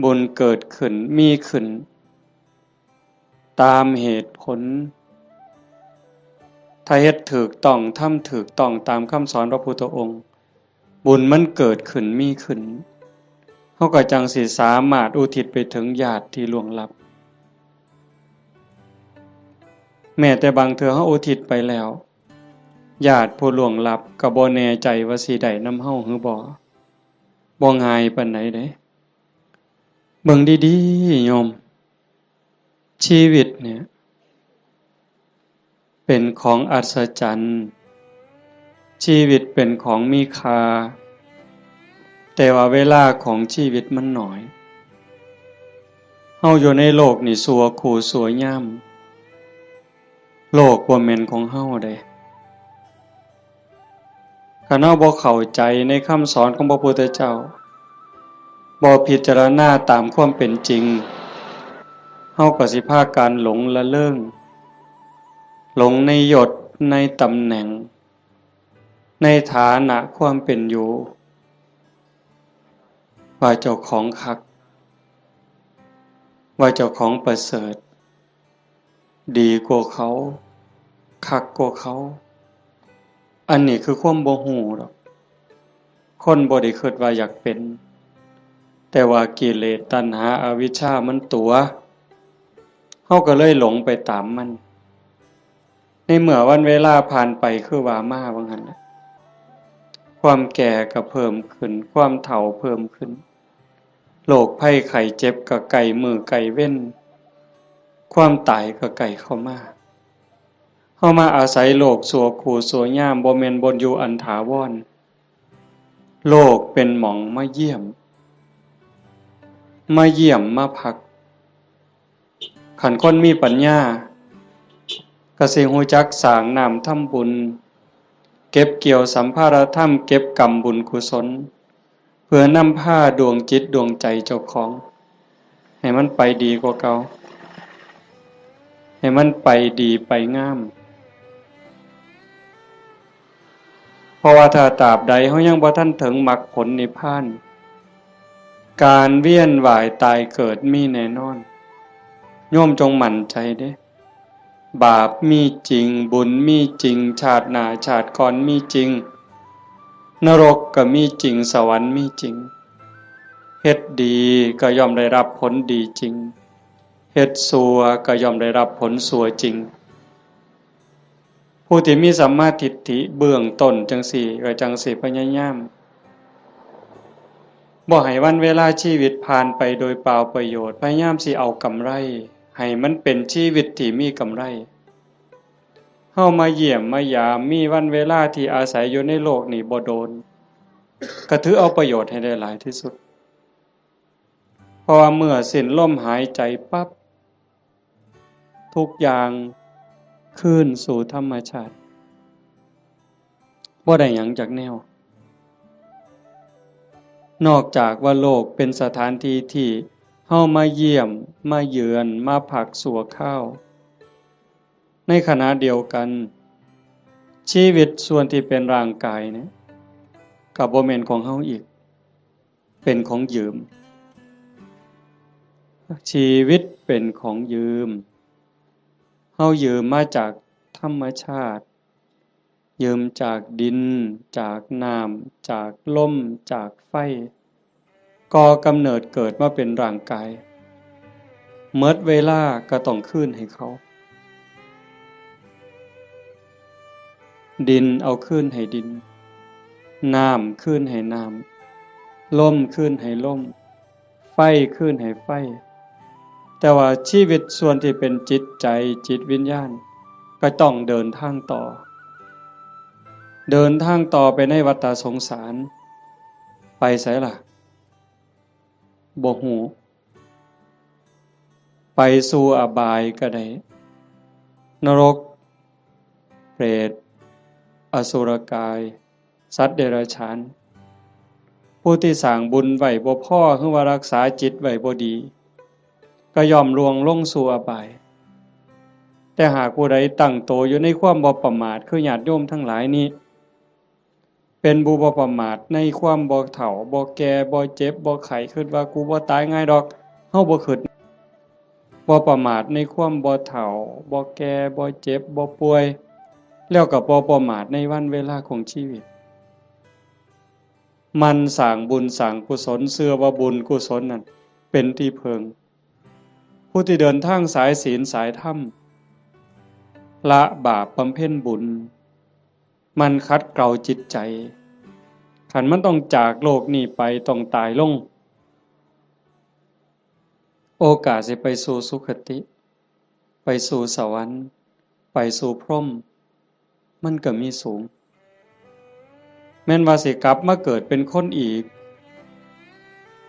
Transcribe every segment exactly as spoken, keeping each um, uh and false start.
บุญเกิดขึ้นมีขึ้น ตามเหตุผล ถ้าเฮ็ดถูกต้อง ทำถูกต้องตามคำสอนพระพุทธองค์ บุญมันเกิดขึ้นมีขึ้น เฮาก็จั่งสิสามารถอุทิศไปถึงญาติที่ล่วงลับ แม้แต่บางเทื่อเฮาอุทิศไปแล้ว ญาติผู้ล่วงลับก็บ่แน่ใจว่าสิได้นำเฮาหรือบ่ บ่ง่ายปานใดเด้ เบิ่งดีๆ โยม ชีวิตเนี่ย เป็นของอัศจรรย์ ชีวิตเป็นของมีค่า แต่ว่าเวลาของชีวิตมันน้อย เฮาอยู่ในโลกนี่ชั่วคู่ชั่วยาม โลกบ่แม่นของเฮาเด้ คันเฮาบ่เข้าใจในคำสอนของพระพุทธเจ้า บ่พิจารณาตามความเป็นจริง เฮาก็สิพากันหลงละเริง หลงในยศ ในตำแหน่ง ในฐานะความเป็นอยู่ ว่าเจ้าของคัก ว่าเจ้าของประเสริฐ ดีกว่าเขา คักกว่าเขา อันนี้คือความบ่ฮู้ดอก คนบ่ได้คิดว่าอยากเป็น แต่ว่ากิเลสตัณหาอวิชชามันตั๋ว เฮาก็เลยหลงไปตามมัน ในเมื่อวันเวลาผ่านไปคือว่ามาว่าหั่นล่ะ ความแก่ก็เพิ่มขึ้น ความเฒ่าเพิ่มขึ้น โรคภัยไข้เจ็บก็ใกล้มื้อใกล้เว็น ความตายก็ใกล้เข้ามา เฮามาอาศัยโลกชั่วคู่ชั่วยาม บ่แม่นบ่อนอยู่อันถาวร โลกเป็นหม่องมาเยี่ยม มาเยี่ยมมาพัก คันคนมีปัญญา ก็สิฮู้จักสร้างน้ำทำบุญ เก็บเกี่ยวสัมภารธรรม เก็บกำบุญกุศล เพื่อนำพาดวงจิตดวงใจเจ้าของ ให้มันไปดีกว่าเก่า ให้มันไปดีไปงาม เพราะว่าถ้าตราบใดเฮายังบ่ทันถึงมรรคผลนิพพาน การเวียนว่ายตายเกิดมีแน่นอน โยมจงมั่นใจเด้ บาปมีจริง บุญมีจริง ชาติหน้าชาติก่อนมีจริง นรกก็มีจริง สวรรค์มีจริง เฮ็ดดีก็ย่อมได้รับผลดีจริง เฮ็ดชั่วก็ย่อมได้รับผลชั่วจริง ผู้ที่มีสัมมาทิฏฐิเบื้องต้นจั่งซี้ ก็จั่งสิพยายาม บ่ให้วันเวลาชีวิตผ่านไปโดยเปล่าประโยชน์ พยายามสิเอากำไร ให้มันเป็นชีวิตที่มีกำไร เฮามาเยี่ยมมายาม มีวันเวลาที่อาศัยอยู่ในโลกนี่บ่โดน ก็ถือเอาประโยชน์ให้ได้หลายที่สุด เพราะว่าเมื่อสิ้นลมหายใจปั๊บ ทุกอย่างคืนสู่ธรรมชาติ บ่ได้หยังจักแนว นอกจากว่าโลกเป็นสถานที่ที่เฮามาเยี่ยม มาเยือน มาพักชั่วคราว ในขณะเดียวกัน ชีวิตส่วนที่เป็นร่างกายเนี่ย ก็บ่แม่นของเฮาอีก เป็นของยืม ชีวิตเป็นของยืม เฮายืมมาจากธรรมชาติ ยืมจากดิน จากน้ำ จากลม จากไฟ ก่อกำเนิดเกิดมาเป็นร่างกาย หมดเวลาก็ต้องคืนให้เขา ดินเอาคืนให้ดิน น้ำคืนให้น้ำ ลมคืนให้ลม ไฟคืนให้ไฟ แต่ว่าชีวิตส่วนที่เป็นจิตใจ จิตวิญญาณ ก็ต้องเดินทางต่อ เดินทางต่อไปในวัฏสงสาร ไปไสล่ะ บ่ฮู้ ไปสู่อบายก็ได้ นรก เปรต อสุรกาย สัตว์เดรัจฉาน ผู้ที่สร้างบุญไว้บ่พอ หรือว่ารักษาจิตไว้บ่ดี ก็ย่อมล่วงลงสู่อบาย แต่หากผู้ใดตั้งโตอยู่ในความบ่ประมาท คือญาติโยมทั้งหลายนี้ เป็นผู้บ่ประมาทในความบ่เฒ่า บ่แก่ บ่เจ็บ บ่ไข้ คิดว่ากูบ่ตายง่ายดอก เฮาบ่คิด บ่ประมาทในความบ่เฒ่า บ่แก่ บ่เจ็บ บ่ป่วย แล้วก็บ่ประมาทในวันเวลาของชีวิต หมั่นสร้างบุญสร้างกุศล เชื่อว่าบุญกุศลนั่นเป็นที่พึ่ง ผู้ที่เดินทางสายศีลสายธรรม ละบาปบำเพ็ญบุญ หมั่นขัดเกลาจิตใจ คันมันต้องจากโลกนี้ไป ต้องตายลง โอกาสสิไปสู่สุคติ ไปสู่สวรรค์ ไปสู่พรหม มันก็มีสูง แม่นว่าสิกลับมาเกิดเป็นคนอีก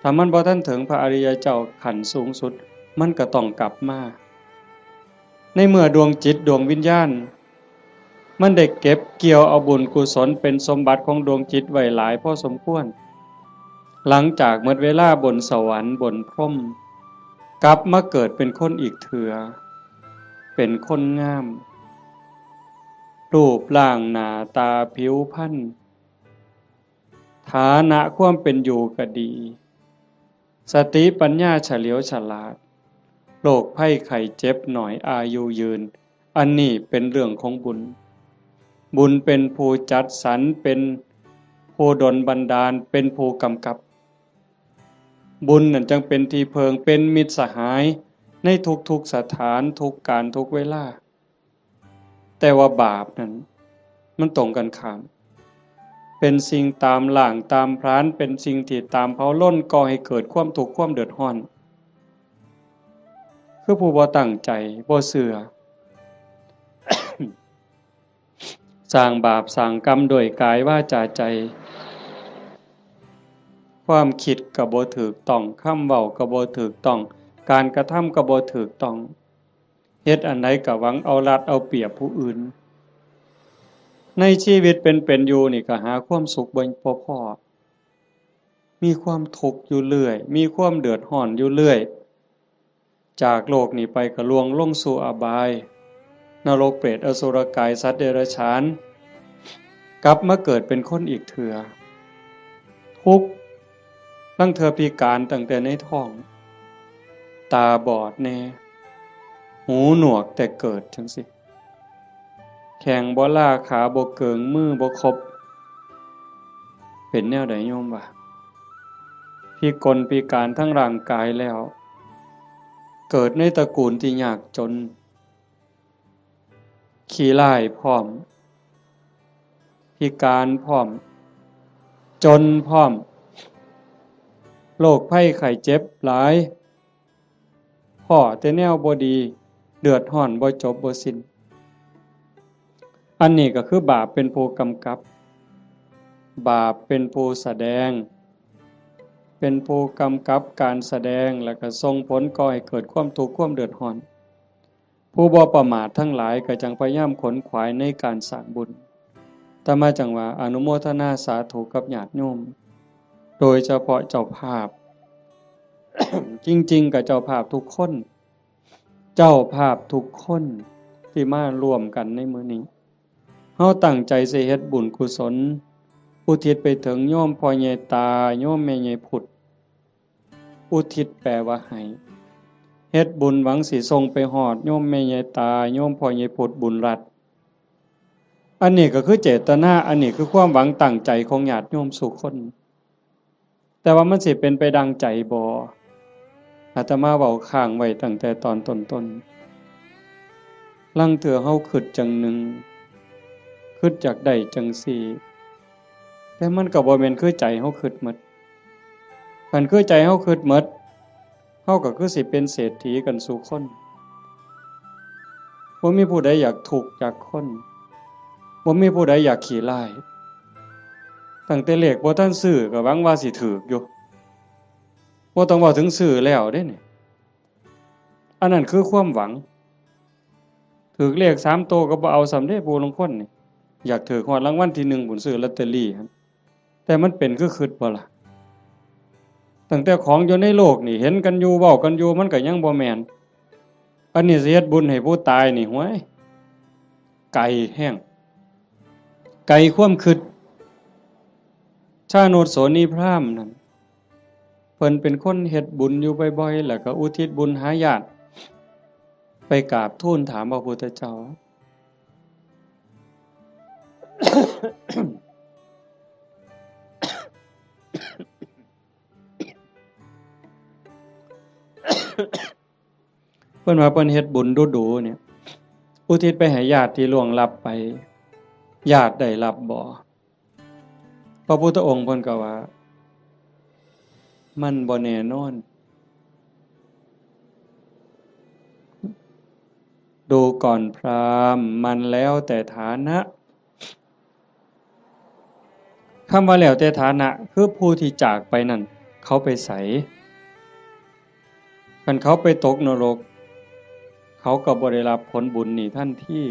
ถ้ามันบ่ทันถึงพระอริยเจ้าขั้นสูงสุด มันก็ต้องกลับมา ในเมื่อดวงจิตดวงวิญญาณ มันได้เก็บเกี่ยวเอาบุญกุศลเป็นสมบัติของดวงจิตไว้หลายพอสมควร หลังจากหมดเวลาบนสวรรค์บนพรหม กลับมาเกิดเป็นคนอีกเถื่อ เป็นคนงาม รูปร่างหน้าตาผิวพรรณ ฐานะความเป็นอยู่ก็ดี สติปัญญาเฉลียวฉลาด โรคภัยไข้เจ็บน้อย อายุยืน อันนี้เป็นเรื่องของบุญ บุญเป็นผู้จัดสรร เป็นผู้ดลบันดาล เป็นผู้กำกับ บุญนั่นจังเป็นที่เพิ่ง เป็นมิตรสหายในทุกๆสถาน ทุกการ ทุกเวลา แต่ว่าบาปนั่นมันตรงกันข้าม เป็นสิ่งตามล้างตามผลาญ เป็นสิ่งที่ตามเผาลน ก่อให้เกิดความทุกข์ความเดือดร้อน คือผู้บ่ตั้งใจ บ่เชื่อ สร้างบาปสร้างกรรมโดยกายวาจาใจ ความคิดก็บ่ถูกต้อง คำเว้าก็บ่ถูกต้อง การกระทำก็บ่ถูกต้อง เฮ็ดอันใดก็หวังเอารัดเอาเปรียบผู้อื่น ในชีวิตเป็นๆอยู่นี่ก็หาความสุขบ่ บ่พ้อ มีความทุกข์อยู่เรื่อย มีความเดือดร้อนอยู่เรื่อย จากโลกนี้ไปก็ล่วงลงสู่อบาย นรกเปรตอสุรกายสัตว์เดรัจฉาน กลับมาเกิดเป็นคนอีกเถื่อ ทุกข์ ลางเทื่อพิการตั้งแต่ในท้อง ตาบอดแน่ หูหนวกแต่เกิดจังซี้ แข้งบ่ลา ขาบ่เกิง มือบ่ครบ เป็นแนวใดโยมวะ พิกลพิการทั้งร่างกายแล้ว เกิดในตระกูลที่ยากจน ขี้ร้ายพร้อม พิการพร้อม จนพร้อม โรคภัยไข้เจ็บหลาย พ้อแต่แนวบ่ดี เดือดร้อนบ่จบบ่สิ้น อันนี้ก็คือบาปเป็นผู้กำกับ บาปเป็นผู้แสดง เป็นผู้กำกับการแสดง แล้วก็ส่งผลก่อให้เกิดความทุกข์ความเดือดร้อน ผู้บ่ประมาททั้งหลายก็จังพยายามขนขวายในการสร้างบุญ อาตมาจังว่าอนุโมทนาสาธุกับญาติโยม โดยเฉพาะเจ้าภาพ จริงๆ ก็เจ้าภาพทุกคน เจ้าภาพทุกคนที่มาร่วมกันในมื้อนี้ เฮาตั้งใจสิเฮ็ดบุญกุศล อุทิศไปถึงโยมพ่อใหญ่ตา โยมแม่ใหญ่พุทธ อุทิศแปลว่าให้ เฮ็ดบุญหวังสิส่งไปฮอดโยมแม่ใหญ่ตา โยมพ่อใหญ่พุทธบุญรัตน์ อันนี้ก็คือเจตนา อันนี้คือความหวังตั้งใจของญาติโยมสู่คน แต่ว่ามันสิเป็นไปดังใจบ่ อาตมาเว้าค้างไว้ตั้งแต่ตอนต้นๆ ลางเทื่อเฮาคิดจั่งหนึ่ง คิดอยากได้จั่งซี้ แต่มันก็บ่แม่นคือใจเฮาคิดหมด คันคือใจเฮาคิดหมด เฮาก็คือสิเป็นเศรษฐีกันสู่คน บ่มีผู้ใดอยากทุกข์อยากคน บ่มีผู้ใดอยากขี้ร้าย ตั้งแต่เลขบ่ทันซื้อก็หวังว่าสิถูกอยู่ บ่ต้องเว้าถึงซื้อแล้วเด้นี่ อันนั้นคือความหวัง ถูกเลขสามโตก็บ่เอาซ้ำเด้ ผู้ลางคนนี่ อยากถูกฮอดรางวัลที่หนึ่งพู้น ซื้อลอตเตอรี่หั่น แต่มันเป็นคือคิดบ่ล่ะ ตั้งแต่ของอยู่ในโลกนี่ เห็นกันอยู่ เว้ากันอยู่ มันก็ยังบ่แม่น อันนี้สิเฮ็ดบุญให้ผู้ตายนี่ ห้วย ไกลแฮง ไกลความคิด ชานุชโสนีพราหมณ์นั่น เพิ่นเป็นคนเฮ็ดบุญอยู่บ่อยๆ แล้วก็อุทิศบุญหาญาติ ไปกราบทูลถามพระพุทธเจ้า เพิ่นว่าเพิ่นเฮ็ดบุญดูๆ เนี่ย อุทิศไปให้ญาติที่ล่วงลับไป ญาติได้รับบ่ พระพุทธองค์เพิ่นก็ว่า มันบ่แน่นอน ดูก่อนพราหมณ์ มันแล้วแต่ฐานะ คำว่าแล้วแต่ฐานะ คือผู้ที่จากไปนั่น เขาไปไส คันเขาไปตกนรก เขาก็บ่ได้รับผลบุญนี่ทันที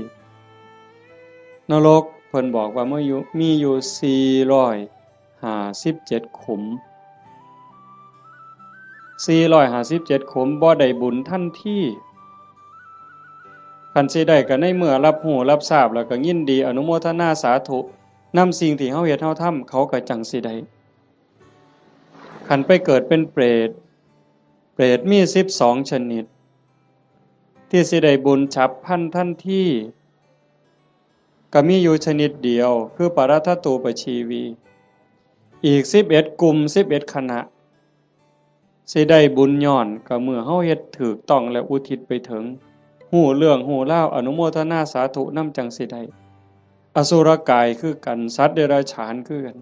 นรกเพิ่นบอกว่ามีอยู่ มีอยู่สี่ร้อยห้าสิบเจ็ดขุม สี่ร้อยห้าสิบเจ็ดขุม บ่ได้บุญทันที คันสิได้ก็ในเมื่อรับรู้รับทราบแล้วก็ยินดีอนุโมทนาสาธุนำสิ่งที่เฮาเฮ็ดเฮาทำ เขาก็จั่งสิได้ คันไปเกิดเป็นเปรต เปรตมีสิบสองชนิด ที่สิได้บุญฉับพลันทันที ก็มีอยู่ชนิดเดียว คือปรัตถตูปชีวี อีกสิบเอ็ดกลุ่ม สิบเอ็ดคณะ สิได้บุญย้อนก็เมื่อเฮาเฮ็ดถูกต้องและอุทิศไปถึง ฮู้เรื่องฮู้ราว อนุโมทนาสาธุนำ จั่งสิได้ อสุรกายคือกัน สัตว์เดรัจฉานคือกัน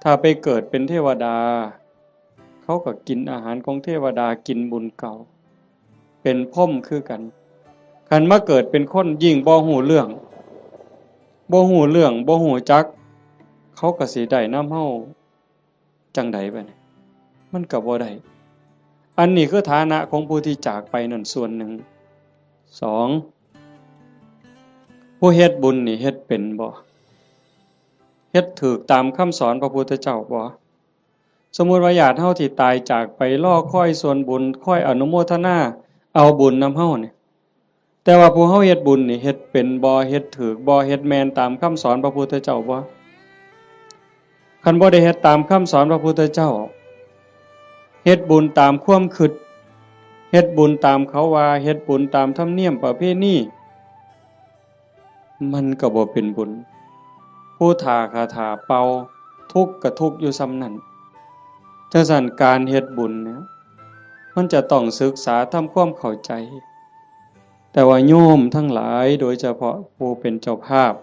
ถ้าไปเกิดเป็นเทวดา เขาก็กินอาหารของเทวดา กินบุญเก่า เป็นพรหมคือกัน คันมาเกิดเป็นคนยิ่งบ่ฮู้เรื่อง บ่ฮู้เรื่อง บ่ฮู้จัก เขาก็สิได้นำเฮาจั่งใดบัดนี้ มันก็บ่ได้ อันนี้คือฐานะของผู้ที่จากไปนั่นส่วนหนึ่ง สอง ผู้เฮ็ดบุญนี่เฮ็ดเป็นบ่ เฮ็ดถูกตามคำสอนพระพุทธเจ้าบ่ สมมุติว่าญาติเฮาที่ตายจากไปรอคอยส่วนบุญ คอยอนุโมทนาเอาบุญนำเฮานี่ แต่ว่าผู้เฮาเฮ็ดบุญนี่เฮ็ดเป็นบ่ เฮ็ดถูกบ่ เฮ็ดแม่นตามคำสอนพระพุทธเจ้าบ่ คันบ่ได้เฮ็ดตามคำสอนพระพุทธเจ้า เฮ็ดบุญตามความคิด เฮ็ดบุญตามเขาว่า เฮ็ดบุญตามธรรมเนียมประเพณี มันก็บ่เป็นบุญ ผู้ถ้าคาถาเป่า ทุกข์ก็ทุกข์อยู่ส่ำนั้น จั่งซั้นการเฮ็ดบุญเนี่ย มันจะต้องศึกษาทำความเข้าใจ แต่ว่าโยมทั้งหลาย โดยเฉพาะผู้เป็นเจ้าภาพ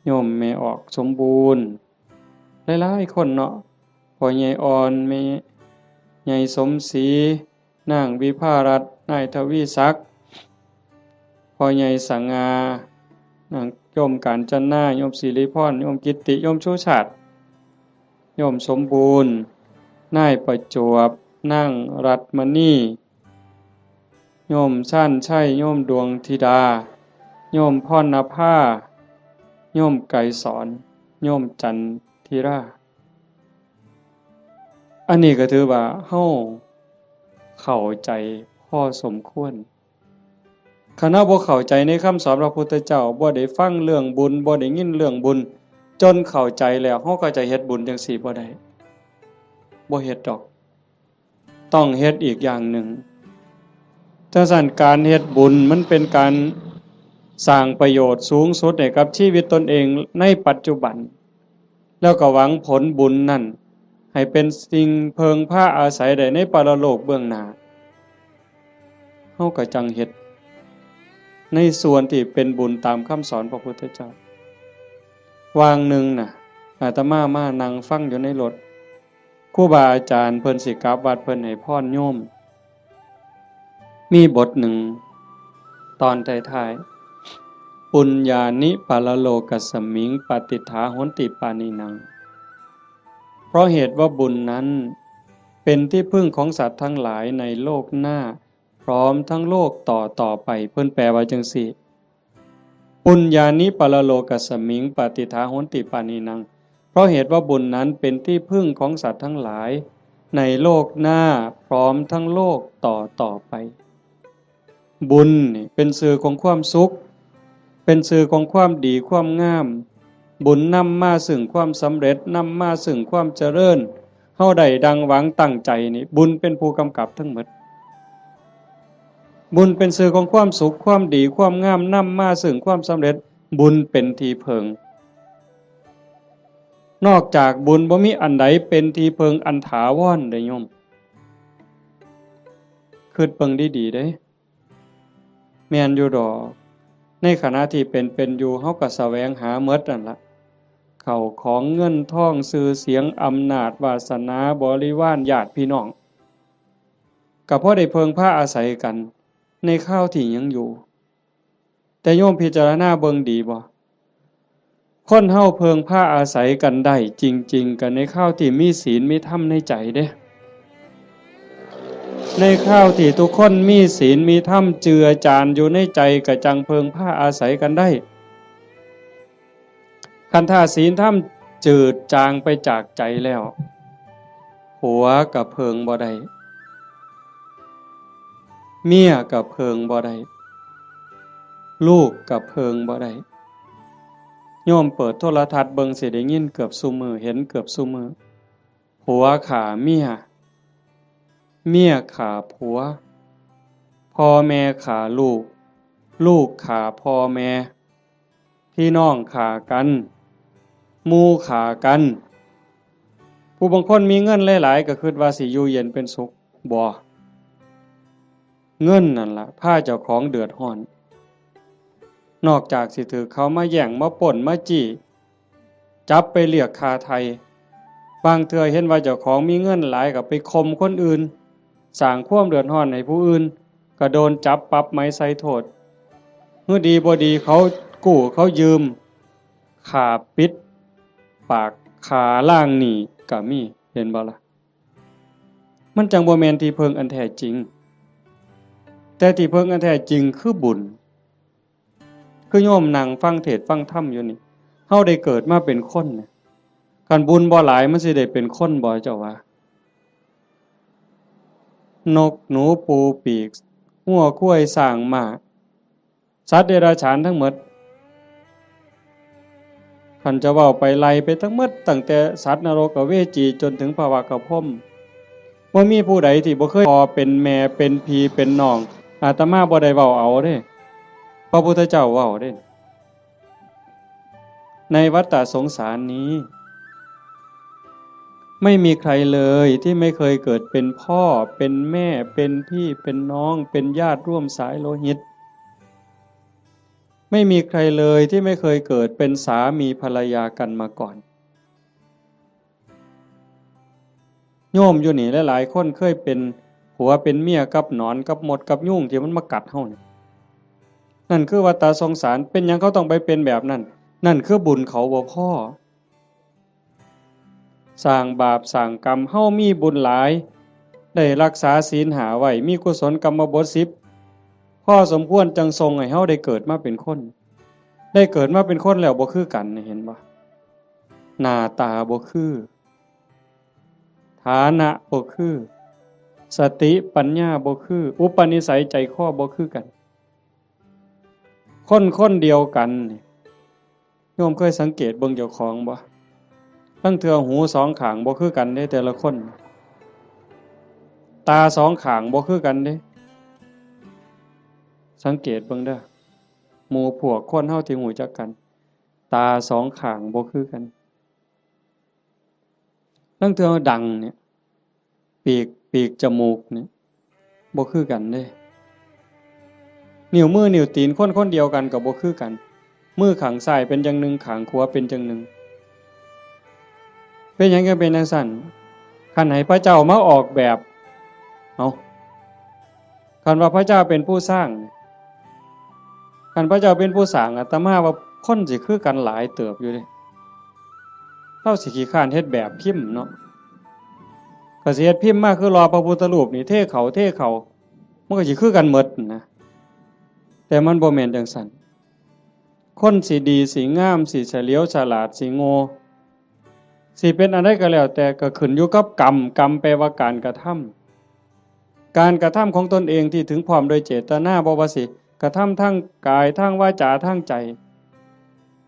โยมแม่ออกสมบูรณ์ หลายๆคนเนาะ พ่อใหญ่อ่อน แม่ใหญ่สมศรี นางวิภารัตน์ นายทวีศักดิ์ พ่อใหญ่สง่า นางโยมกาญจนา โยมสิริพร โยมกิตติ โยมชูชาติ โยมสมบูรณ์ นายประจวบ นางรัตน์มณี โยมชาญชัย โยมดวงธิดา โยมพรณภา โยมไกรสอน โยมจันทิรา อันนี้ก็ถือว่าเฮาเข้าใจพอสมควร คันเฮาบ่เข้าใจในคำสอนพระพุทธเจ้า บ่ได้ฟังเรื่องบุญ บ่ได้ยินเรื่องบุญ จนเข้าใจแล้ว เฮาก็จะเฮ็ดบุญจั่งซี้บ่ได้ บ่เฮ็ดดอก ต้องเฮ็ดอีกอย่างหนึ่ง จั่งซั้นการเฮ็ดบุญมันเป็นการสร้างประโยชน์สูงสุดให้กับชีวิตตนเองในปัจจุบัน แล้วก็หวังผลบุญนั่นให้เป็นสิ่งเพิ่งพาอาศัยได้ในปรโลกเบื้องหน้า เฮาก็จั่งเฮ็ดในส่วนที่เป็นบุญตามคำสอนพระพุทธเจ้า วางหนึ่งน่ะ อาตมามานั่งฟังอยู่ในรถ ครูบาอาจารย์เพิ่นสิกลับวัด เพิ่นให้พรโยม มีบทหนึ่ง ตอนท้ายๆ ปุญญานิปรโลกัสมิง ปาติฏฐาโหนติปานินัง เพราะเหตุว่าบุญนั้นเป็นที่พึ่งของสัตว์ทั้งหลายในโลกหน้า พร้อมทั้งโลกต่อต่อไป เพิ่นแปลว่าจั่งซี้ ปุญญานิปรโลกัสมิง ปาติฏฐาโหนติปานินัง เพราะเหตุว่าบุญนั้นเป็นที่พึ่งของสัตว์ทั้งหลาย ในโลกหน้าพร้อมทั้งโลกต่อต่อไป บุญนี่เป็นชื่อของความสุข เป็นชื่อของความดีความงาม บุญนำมาซึ่งความสำเร็จ นำมาซึ่งความเจริญ เฮาได้ดังหวังตั้งใจนี่ บุญเป็นผู้กำกับทั้งหมด บุญเป็นสื่อของความสุข ความดี ความงาม นำมาซึ่งความสำเร็จ บุญเป็นที่เพิ่ง นอกจากบุญบ่มีอันใดเป็นที่เพิ่งอันถาวรเด้โยม คิดเบิ่งดีๆเด้ แม่นอยู่ดอก ในขณะที่เป็นเป็นอยู่ เฮาก็แสวงหาหมดนั่นละ เข้าของเงินทอง ชื่อเสียง อำนาจ วาสนา บริวาร ญาติพี่น้อง ก็พอได้เพิ่งพาอาศัยกัน ในคราวที่ยังอยู่ แต่โยมพิจารณาเบิ่งดีบ่ คนเฮาเพิ่งพาอาศัยกันได้จริงๆ กันในคราวที่มีศีลมีธรรมในใจเด้ ในคราวที่ทุกคนมีศีลมีธรรมเจือจานอยู่ในใจ ก็จั่งเพิ่งพาอาศัยกันได้ คันถ้าศีลธรรมจืดจางไปจากใจแล้ว ผัวก็เพิ่งบ่ได้ เมียก็เพิ่งบ่ได้ ลูกก็เพิ่งบ่ได้ โยมเปิดโทรทัศน์เบิ่งสิได้ยินเกือบซุมื้อ เห็นเกือบซุมื้อ ผัวฆ่าเมีย เมียฆ่าผัว พ่อแม่ฆ่าลูก ลูกฆ่าพ่อแม่ พี่น้องฆ่ากัน หมู่ฆ่ากัน ผู้บางคนมีเงินหลายๆ ก็คิดว่าสิอยู่เย็นเป็นสุข บ่ เงินนั่นล่ะพาเจ้าของเดือดร้อน นอกจากสิถืกเขามาแย่ง มาปล้น มาจี้ จับไปเรียกค่าไถ่ บางเทื่อเห็นว่าเจ้าของมีเงินหลายก็ไปข่มคนอื่น สร้างความเดือดร้อนให้ผู้อื่น ก็โดนจับปรับไหมใส่โทษ เมื่อดีบ่ดีเขากู้เขายืม ฆ่าปิดปาก ฆ่าล้างหนี้ก็มี เห็นบ่ล่ะ มันจั่งบ่แม่นที่เพิ่งอันแท้จริง แต่ที่เพิ่งอันแท้จริงคือบุญ คือโยมนั่งฟังเทศน์ฟังธรรมอยู่นี่ เฮาได้เกิดมาเป็นคนน่ะ คันบุญบ่หลายมันสิได้เป็นคนบ่ เจ้าว่า นกหนูปูปีก งัวควายช้างม้า สัตว์เดรัจฉานทั้งหมด คันจะเว้าไปไล่ไปทั้งหมด ตั้งแต่สัตว์นรกอเวจีจนถึงพระวากพรหม บ่มีผู้ใดที่บ่เคยพ่อเป็นแม่เป็นพี่เป็นน้อง อาตมาบ่ได้เว้าเอาเด้ พระพุทธเจ้าเว้าเด้ ในวัฏฏะสงสารนี้ ไม่มีใครเลยที่ไม่เคยเกิดเป็นพ่อ เป็นแม่ เป็นพี่ เป็นน้อง เป็นญาติร่วมสายโลหิต ไม่มีใครเลยที่ไม่เคยเกิดเป็นสามีภรรยากันมาก่อน โยมอยู่นี่หลายๆ คนเคยเป็นผัวเป็นเมียกับหนอนกับมดกับยุงที่มันมากัดเฮานี่ นั่นคือวัฏฏะสงสาร เป็นหยังเขาต้องไปเป็นแบบนั้น นั่นคือบุญเขาบ่พอ สร้างบาปสร้างกรรม เฮามีบุญหลาย ได้รักษาศีลห้าไว้ มีกุศลกรรมบทสิบ พอสมควรจั่งส่งให้เฮาได้เกิดมาเป็นคน ได้เกิดมาเป็นคนแล้วบ่คือกันนี่ เห็นบ่ หน้าตาบ่คือ ฐานะบ่คือ สติปัญญาบ่คือ อุปนิสัยใจคอบ่คือกัน คนคนเดียวกันนี่ โยมเคยสังเกตเบิ่งเจ้าของบ่ ลางเทื่อหูสองข้างบ่คือกันเด้ แต่ละคน ตาสองข้างบ่คือกันเด้ สังเกตเบิ่งเด้อ หมู่พวกคนเฮาที่รู้จักกัน ตาสองข้างบ่คือกัน ลางเทื่อดังเนี่ย ปีก ปีกจมูกเนี่ย บ่คือกันเด้ นิ้วมือนิ้วตีนคนคนเดียวกันก็บ่คือกัน มือข้างซ้ายเป็นจั่งหนึ่ง ข้างขวาเป็นจั่งหนึ่ง เป็นหยังจั่งเป็นจั่งซั้น คันให้พระเจ้ามาออกแบบ เอ้า คันว่าพระเจ้าเป็นผู้สร้าง คันพระเจ้าเป็นผู้สร้าง อาตมาว่าคนสิคือกันหลายเติบอยู่เด้ ลาวสิขี้คร้านเฮ็ดแบบพิมพ์เนาะ ก็สิเฮ็ดพิมพ์มาคือหล่อพระพุทธรูปนี่ เทเขา เทเขา มันก็สิคือกันหมดนะ แต่มันบ่แม่นจั่งซั้น คนสิดี สิงาม สิเฉลียวฉลาด สิโง่ สิเป็นอันใดก็แล้วแต่ ก็ขึ้นอยู่กับกรรม กรรมแปลว่าการกระทำ การกระทำของตนเองที่ถึงพร้อมโดยเจตนา บ่ว่าสิกระทำทางกาย ทางวาจา ทางใจ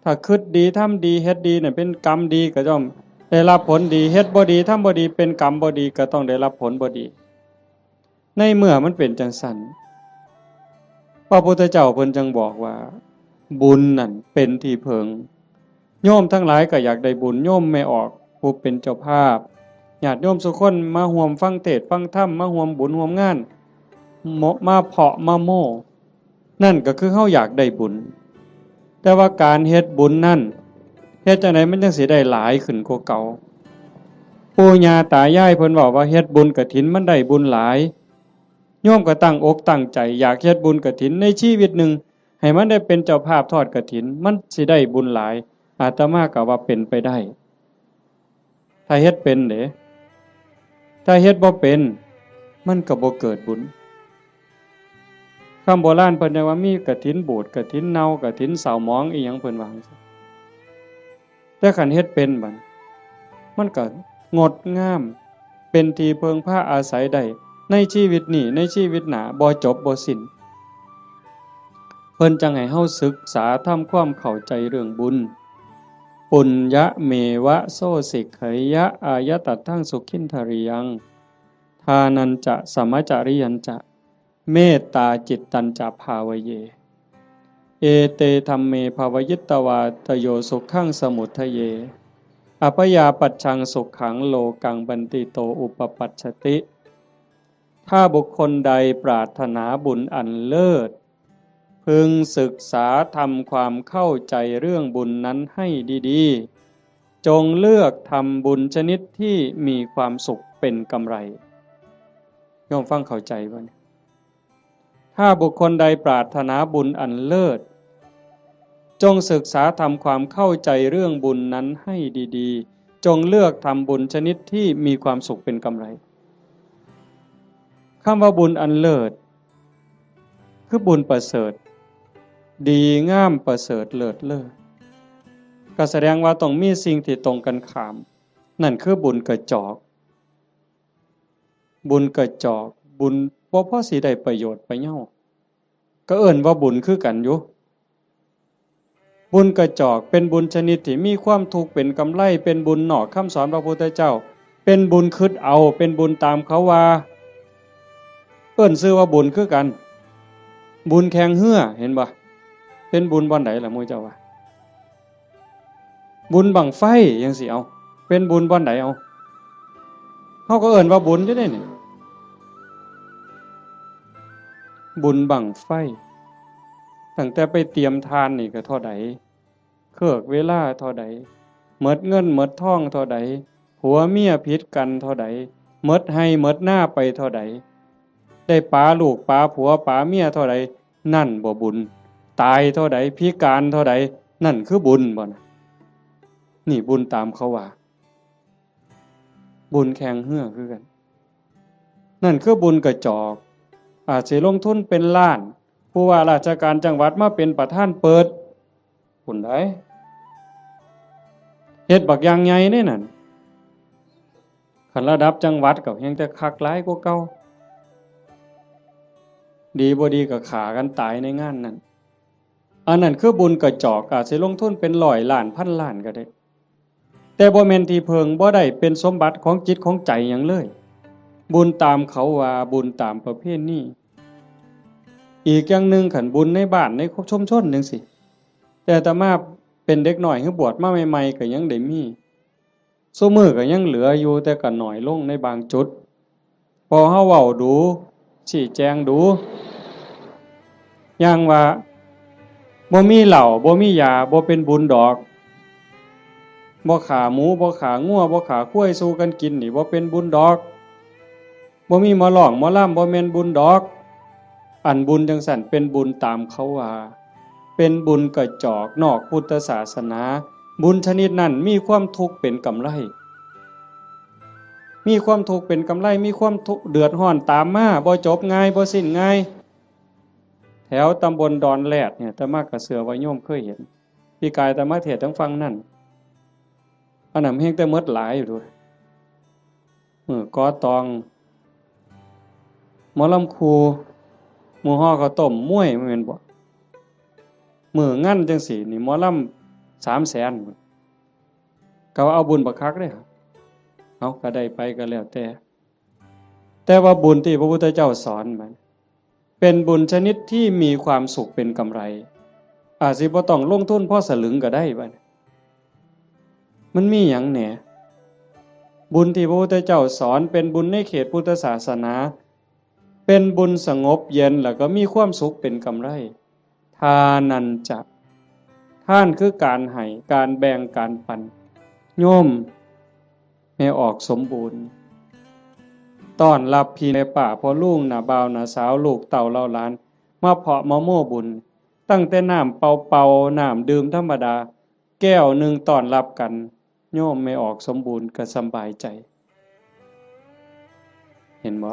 ถ้าคิดดี ทำดี เฮ็ดดีเนี่ยเป็นกรรมดี ก็ย่อมได้รับผลดี เฮ็ดบ่ดี ทำบ่ดี เป็นกรรมบ่ดี ก็ต้องได้รับผลบ่ดี ในเมื่อมันเป็นจั่งซั่น พระพุทธเจ้าเพิ่นจึงบอกว่า บุญนั่นเป็นที่เพิ่ง โยมทั้งหลายก็อยากได้บุญ โยมแม่ออกผู้เป็นเจ้าภาพ ญาติโยมสุคนมาร่วมฟังเทศน์ฟังธรรม มาร่วมบุญร่วมงาน มาเพาะมาโม้ นั่นก็คือเฮาอยากได้บุญ แต่ว่าการเฮ็ดบุญนั่น เฮ็ดจั่งใดมันจั่งสิได้หลายขึ้นกว่าเก่า ปู่ย่าตายายเพิ่นเว้าว่าเฮ็ดบุญกฐินมันได้บุญหลาย โยมก็ตั้งอกตั้งใจอยากเฮ็ดบุญกฐินในชีวิตหนึ่ง ให้มันได้เป็นเจ้าภาพทอดกฐิน มันสิได้บุญหลาย อาตมาก็ว่าเป็นไปได้ ถ้าเฮ็ดเป็นเด้ ถ้าเฮ็ดบ่เป็น มันก็บ่เกิดบุญ คำโบราณเพิ่นได้ว่ามีกฐินบูด กฐินเน่า กฐินเศร้าหมองอีหยังเพิ่นว่าจั่งซี้ แต่คันเฮ็ดเป็นบัด มันก็งดงาม เป็นที่เพิ่งพาอาศัยได้ ในชีวิตนี้ ในชีวิตหน้า บ่จบบ่สิ้น เพิ่นจั่งให้เฮาศึกษาทำความเข้าใจเรื่องบุญ ปุญญะเมวะโสสิกขยะ อายะตัตถังสุขินทริยัง ทานัญจะ สมะจริยัญจะ เมตตาจิตตัญจะภาวะเย เอเตธัมเมภาวะยิตตวา ตโยสุขังสมุททะเย อัพยาปัชชังสุขังโลกังบันติโตอุปปัชชติ ถ้าบุคคลใดปรารถนาบุญอันเลิศ พึงศึกษาทำความเข้าใจเรื่องบุญนั้นให้ดีๆ จงเลือกทำบุญชนิดที่มีความสุขเป็นกำไร โยมฟังเข้าใจบ่เนี่ย ถ้าบุคคลใดปรารถนาบุญอันเลิศ จงศึกษาทำความเข้าใจเรื่องบุญนั้นให้ดีๆ จงเลือกทำบุญชนิดที่มีความสุขเป็นกำไร คำว่าบุญอันเลิศ คือบุญประเสริฐ ดีงามประเสริฐเลิศเลอ ก็แสดงว่าต้องมีสิ่งที่ตรงกันข้าม นั่นคือบุญกระจอก บุญกระจอก บุญบ่พอสิได้ประโยชน์ประเยา ก็เอิ้นว่าบุญคือกันอยู่ บุญกระจอกเป็นบุญชนิดที่มีความทุกข์เป็นกำไร เป็นบุญนอกคำสอนพระพุทธเจ้า เป็นบุญคิดเอา เป็นบุญตามเขาว่า เอิ้นชื่อว่าบุญคือกัน บุญแข่งเฮือ เห็นบ่ เป็นบุญบ่อนใดล่ะหมู่เจ้าว่า บุญบั้งไฟจั่งซี้ เอา เป็นบุญบ่อนใด เอา เฮาก็เอิ้นว่าบุญอยู่เด้นี่ บุญบั้งไฟ ตั้งแต่ไปเตรียมทานนี่ก็เท่าใด เคิกเวลาเท่าใด หมดเงินหมดทองเท่าใด ผัวเมียผิดกันเท่าใด หมดไฮ่หมดนาไปเท่าใด ได้ป๋าลูกป๋าผัวป๋าเมียเท่าใด นั่นบ่บุญ ตายเท่าใด พิการเท่าใด นั่นคือบุญบ่นะ นี่บุญตามเขาว่า บุญแข่งเฮือคือกัน นั่นคือบุญกระจอก อาจสิลงทุนเป็นล้าน ผู้ว่าราชการจังหวัดมาเป็นประธานเปิด บุญใด เฮ็ดบักอย่างใหญ่เด้นั่น คันระดับจังหวัดก็แฮ่งแต่คักหลายกว่าเก่า ดีบ่ดีก็ฆ่ากันตายในงานนั้น อันนั้นคือบุญกระจอก อาจสิลงทุนเป็นร้อยล้านพันล้านก็ได้ แต่บ่แม่นที่เพิ่ง บ่ได้เป็นสมบัติของจิตของใจหยังเลย บุญตามเขาว่า บุญตามประเพณี อีกอย่างหนึ่ง คันบุญในบ้านในชุมชนจั่งซี้ แต่อาตมาเป็นเด็กน้อย คือบวชมาใหม่ๆ ก็ยังได้มี ซุมื้อก็ยังเหลืออยู่ แต่ก็น้อยลงในบางจุด พอเฮาเว้าดู๋ ชี้แจงดู๋ อย่างว่า บ่มีเหล้า บ่มียา บ่เป็นบุญดอก บ่ฆ่าหมู บ่ฆ่างัว บ่ฆ่าควายสู่กันกินนี่ บ่เป็นบุญดอก บ่มีหมอร้องหมอลำ บ่แม่นบุญดอก อันบุญจั่งซั้นเป็นบุญตามเขาว่า เป็นบุญกระจอกนอกพุทธศาสนา บุญชนิดนั้นมีความทุกข์เป็นกำไร มีความทุกข์เป็นกำไร มีความทุกข์เดือดร้อนตามมา บ่จบง่าย บ่สิ้นง่าย แถวตำบลดอนแรดเนี่ย อาตมาก็เชื่อว่าโยมเคยเห็น ปีกายอาตมาเทศน์ทางฝั่งนั่น อันนั้นแฮ่งแต่หมดหลายอยู่เด้อ มื้อก่อตอง หมอลำครู มื้อห่อข้าวต้ม มวย แม่นบ่ มื้องานจั่งซี้นี่ หมอลำ สามแสน ก็ว่าเอาบุญบักคักเด้อ เอาก็ได้ไปก็แล้วแต่ แต่ว่าบุญที่พระพุทธเจ้าสอนมัน เป็นบุญชนิดที่มีความสุขเป็นกำไร อาจสิบ่ต้องลงทุนพอสลึงก็ได้บัดนี้ มันมีหยังแหน่ บุญที่พระพุทธเจ้าสอนเป็นบุญในเขตพุทธศาสนา เป็นบุญสงบเย็นแล้วก็มีความสุขเป็นกำไร ทานันจะ ทานคือการให้ การแบ่ง การปัน โยมแม่ออกสมบูรณ์ ต้อนรับพี่แม่ป้าพ่อลุงน้าบ่าวน้าสาวลูกเต้าเหล่าหลาน มาเพาะมาโม่บุญ ตั้งแต่น้ำเปล่าๆ น้ำดื่มธรรมดา แก้วหนึ่งต้อนรับกัน โยมแม่ออกสมบูรณ์ก็สำบายใจ เห็นบ่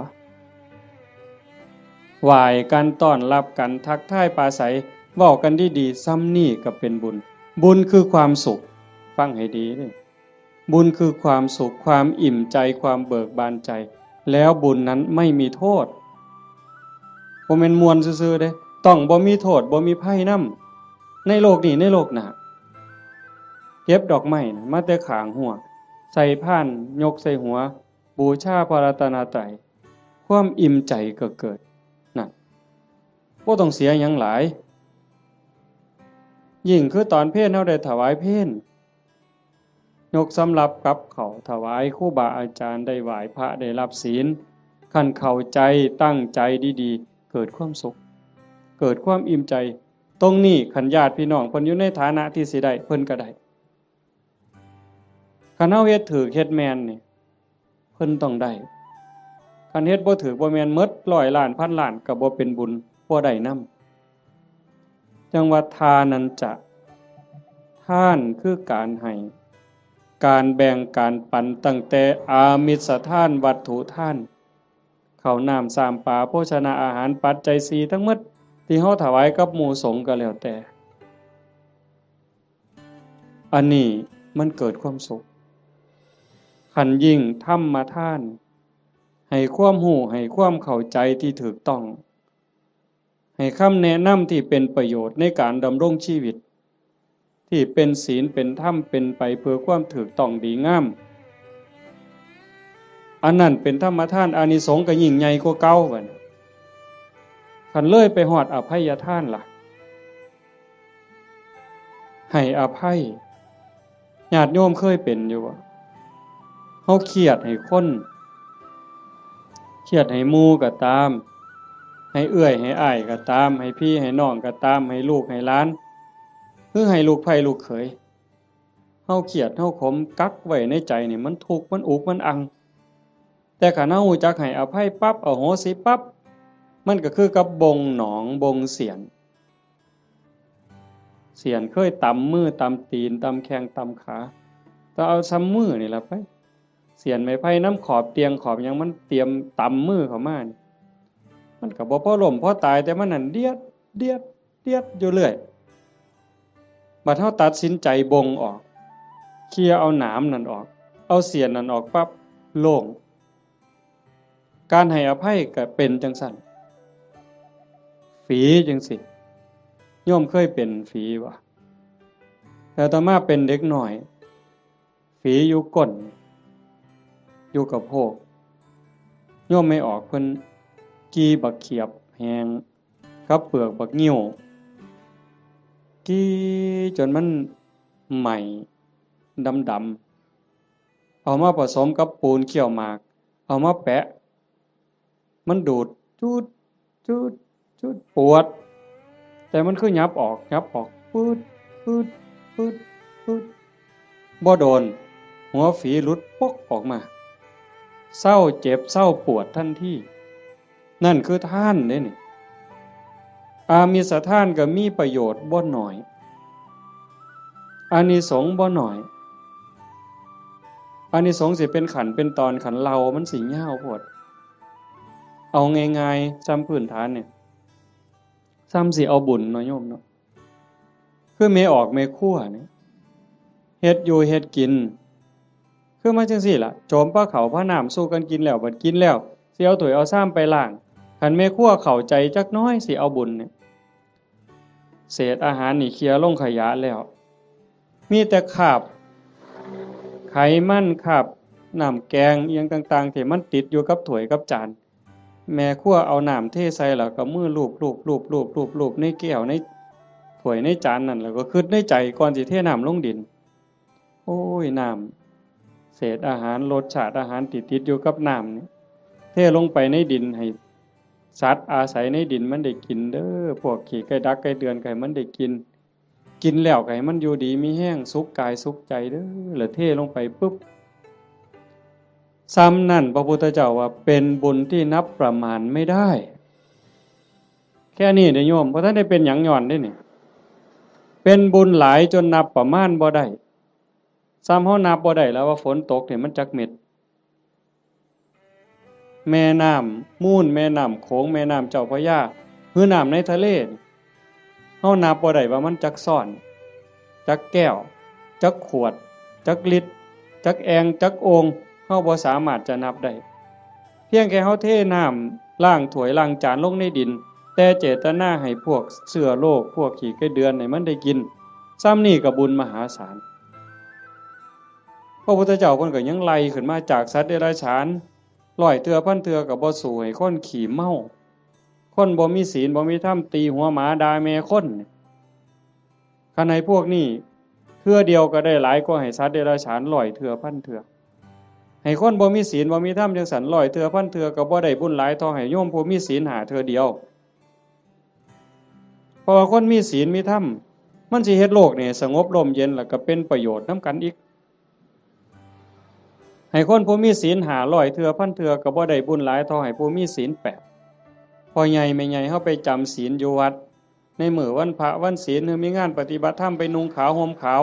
ไหว้กันต้อนรับกันทักทายปราศรัย เว้ากันดีๆ ซ้ำนี่ก็เป็นบุญ บุญคือความสุข ฟังให้ดีเด้อ บุญคือความสุข ความอิ่มใจ ความเบิกบานใจ แล้วบุญนั้นไม่มีโทษ บ่แม่นม่วนซื่อๆเด้ ต้องบ่มีโทษ บ่มีภัยนำ ในโลกนี้ ในโลกหน้า เก็บดอกไม้นะ มาแต่ข้างฮั้ว ใส่พาน ยกใส่หัว บูชาพระรัตนตรัย ความอิ่มใจก็เกิด นั่น บ่ต้องเสียหยังหลาย ยิ่งคือตอนเพลเฮาได้ถวายเพล ยกสำรับกับข้าวถวายครูบาอาจารย์ ได้ไหว้พระ ได้รับศีล คันเข้าใจตั้งใจดีๆ เกิดความสุข เกิดความอิ่มใจ ตรงนี้คันญาติพี่น้องเพิ่นอยู่ในฐานะที่สิได้ เพิ่นก็ได้ คันเฮาเฮ็ดถูกเฮ็ดแม่นนี่ เพิ่นต้องได้ คันเฮ็ดบ่ถูกบ่แม่น หมดร้อยล้านพันล้านก็บ่เป็นบุญ บ่ได้นำ จั่งว่าทานันจะ ทานคือการให้ การแบ่ง การปัน ตั้งแต่อามิสทาน วัตถุทาน ข้าวน้ำซ้ำปลา โภชนาอาหาร ปัจจัยสี่ทั้งหมด ที่เฮาถวายกับหมู่สงฆ์ก็แล้วแต่ อันนี้มันเกิดความสุข คันยิ่งธรรมทาน ให้ความรู้ ให้ความเข้าใจที่ถูกต้อง ให้คำแนะนำที่เป็นประโยชน์ในการดำรงชีวิต ที่เป็นศีล เป็นธรรม เป็นไปเพื่อความถูกต้องดีงาม อันนั้นเป็นธรรมทาน อานิสงส์ก็ยิ่งใหญ่กว่าเก่าบัดนี้ คันเลยไปฮอดอภัยทานล่ะ ให้อภัย ญาติโยมเคยเป็นอยู่บ่ เฮาเครียดให้คน เครียดให้หมู่ก็ตาม ให้เอื้อยให้อ้ายก็ตาม ให้พี่ให้น้องก็ตาม ให้ลูกให้หลาน หรือให้ลูกใผลูกเขย เฮาเครียดเฮาขมกักไว้ในใจนี่ มันทุกข์มันอุกมันอัง แต่คันเฮารู้จักให้อภัยปั๊บ อโหสิปั๊บ มันก็คือกับบ่งหนองบ่งเสี้ยน เสี้ยนเคยตำมือตำตีนตำแข้งตำขา ก็เอาซ่ำมือนี่ล่ะไป เสี้ยนไม้ไผ่นำขอบเตียงขอบหยังมันเตรียมตำมือเข้ามานี่ มันก็บ่พอล้มพอตาย แต่มันนั่นเดียด เดียด เดียดอยู่เรื่อย บัดเฮาตัดสินใจบ่งออก เคลียร์เอาหนามนั่นออก เอาเสี้ยนนั่นออกปั๊บ โล่ง การให้อภัยก็เป็นจั่งซั้น ฝีจั่งซี้ โยมเคยเป็นฝีบ่ แต่อาตมาเป็นเด็กน้อย ฝีอยู่ก้น อยู่กะโพก โยมแม่ออกเพิ่นกี่บักเขียบแห้งกับเปลือกบักงิ้ว กี่จนมันไหม้ดำๆ เอามาผสมกับปูนเคี่ยวหมาก เอามาแปะ มันดูด จูด จูด จูด ปวด แต่มันคือหยับออก หยับออก ปืด ปืด ปืด ปืด บ่โดน หัวฝีหลุดปกออกมา เซาเจ็บ เซาปวดทันที นั่นคือทานเด้นี่ อามิสทานก็มีประโยชน์บ่น้อย อานิสงส์บ่น้อย อานิสงส์สิเป็นขั้นเป็นตอน คันเล่ามันสิยาวโพด เอาง่ายๆ ซ่ำพื้นฐานเนี่ย ซ่ำสิเอาบุญเนาะโยมเนาะ คือแม่ออกแม่ครัวนี่ เฮ็ดอยู่เฮ็ดกิน คือมาจั่งซี้ล่ะ โจมพาข้าวพาน้ำสู่กันกินแล้ว บัดกินแล้ว สิเอาถ้วยเอาชามไปล้าง คันแม่ครัวเข้าใจจักหน่อย สิเอาบุญเนี่ย เศษอาหารนี่เคลียร์ลงขยะแล้ว มีแต่คราบไขมัน คราบน้ำแกงอิหยังต่างๆ ที่มันติดอยู่กับถ้วยกับจาน แม่ครัวเอาน้ำเทใส่แล้วก็มือลูบลูบลูบลูบลูบลูบในแก้วในถ้วยในจานนั่น แล้วก็คิดในใจก่อนสิเทน้ำลงดิน โอ้ย น้ำ เศษอาหาร รสชาติอาหารที่ติดอยู่กับน้ำนี่ เทลงไปในดิน ให้สัตว์อาศัยในดินมันได้กินเด้อ พวกขี้ไก่ดักไก่เดือนก็ให้มันได้กิน กินแล้วก็ให้มันอยู่ดีมีแฮง สุขกายสุขใจเด้อ แล้วเทลงไปปุ๊บ ซ้ำนั่นพระพุทธเจ้าว่าเป็นบุญที่นับประมาณไม่ได้ แค่นี้เด้อโยม บ่ทันได้เป็นหยังย้อนเด้นี่ เป็นบุญหลายจนนับประมาณบ่ได้ ซ้ำเฮานับบ่ได้แล้วว่าฝนตกนี่มันจักเม็ด แม่น้ำมูล แม่น้ำโขง แม่น้ำเจ้าพระยา หรือน้ำในทะเลนี่ เฮานับบ่ได้ว่ามันจักซ้อน จักแก้ว จักขวด จักลิตร จักแอ่ง จักโอ่ง เฮาบ่สามารถจะนับได้ เพียงแค่เฮาเทน้ำล้างถ้วยล้างจานลงในดิน แต่เจตนาให้พวกเชื้อโรค พวกขี้ไก่เดือนให้มันได้กิน ซ้ำนี่ก็บุญมหาศาล พระพุทธเจ้าเพิ่นก็ยังไล่ขึ้นมาจากสัตว์เดรัจฉาน ร้อยเทื่อพันเทื่อก็บ่สู้ให้คนขี้เมา คนบ่มีศีลบ่มีธรรมตีหัวหมาด่าแม่คน คันให้พวกนี้เทื่อเดียวก็ได้หลายกว่าให้สัตว์เดรัจฉานร้อยเทื่อพันเทื่อ ให้คนบ่มีศีลบ่มีธรรมจังซั่นร้อยเทื่อพันเทื่อก็บ่ได้บุญหลายเท่าให้โยมผู้มีศีลห้าเทื่อเดียว เพราะว่าคนมีศีลมีธรรม มันสิเฮ็ดโลกนี่สงบร่มเย็น แล้วก็เป็นประโยชน์นำกันอีก ให้คนผู้มีศีลห้าร้อยเทื่อพันเทื่อก็บ่ได้บุญหลายเท่าให้ผู้มีศีลแปด พ่อใหญ่แม่ใหญ่เฮาไปจำศีลอยู่วัด ในมื้อวันพระวันศีล หรือมีงานปฏิบัติธรรมไปนุ่งขาวห่มขาว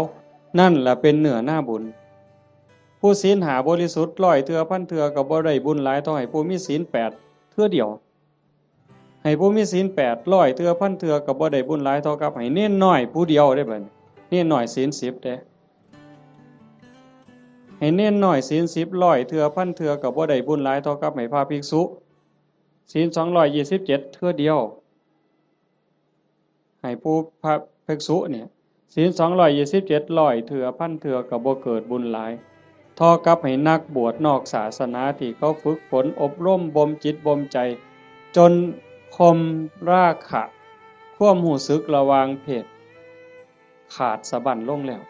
นั่นแหละเป็นเนื้อนาบุญ ผู้ศีลห้าบริสุทธิ์ร้อยเทื่อพันเทื่อก็บ่ได้บุญหลายเท่าให้ผู้มีศีลแปดเทื่อเดียว ให้ผู้มีศีลแปดร้อยเทื่อพันเทื่อก็บ่ได้บุญหลายเท่ากับให้เณรน้อยผู้เดียวเด้บัดนี้ เณรน้อยศีลสิบเด้ ให้เณรน้อยศีลสิบร้อยเทื่อพันเทื่อก็บ่ได้บุญหลายเท่ากับให้พระภิกษุศีลสองร้อยยี่สิบเจ็ดเทื่อเดียว ให้ผู้พระภิกษุเนี่ยศีลสองร้อยยี่สิบเจ็ดร้อยเทื่อพันเทื่อก็บ่เกิดบุญหลาย เท่ากับให้นักบวชนอกศาสนาที่เขาฝึกฝนอบรมบ่มจิตบ่มใจ จนข่มราคะ ความรู้สึกระหว่างเพศ ขาดสะบั้นลงแล้ว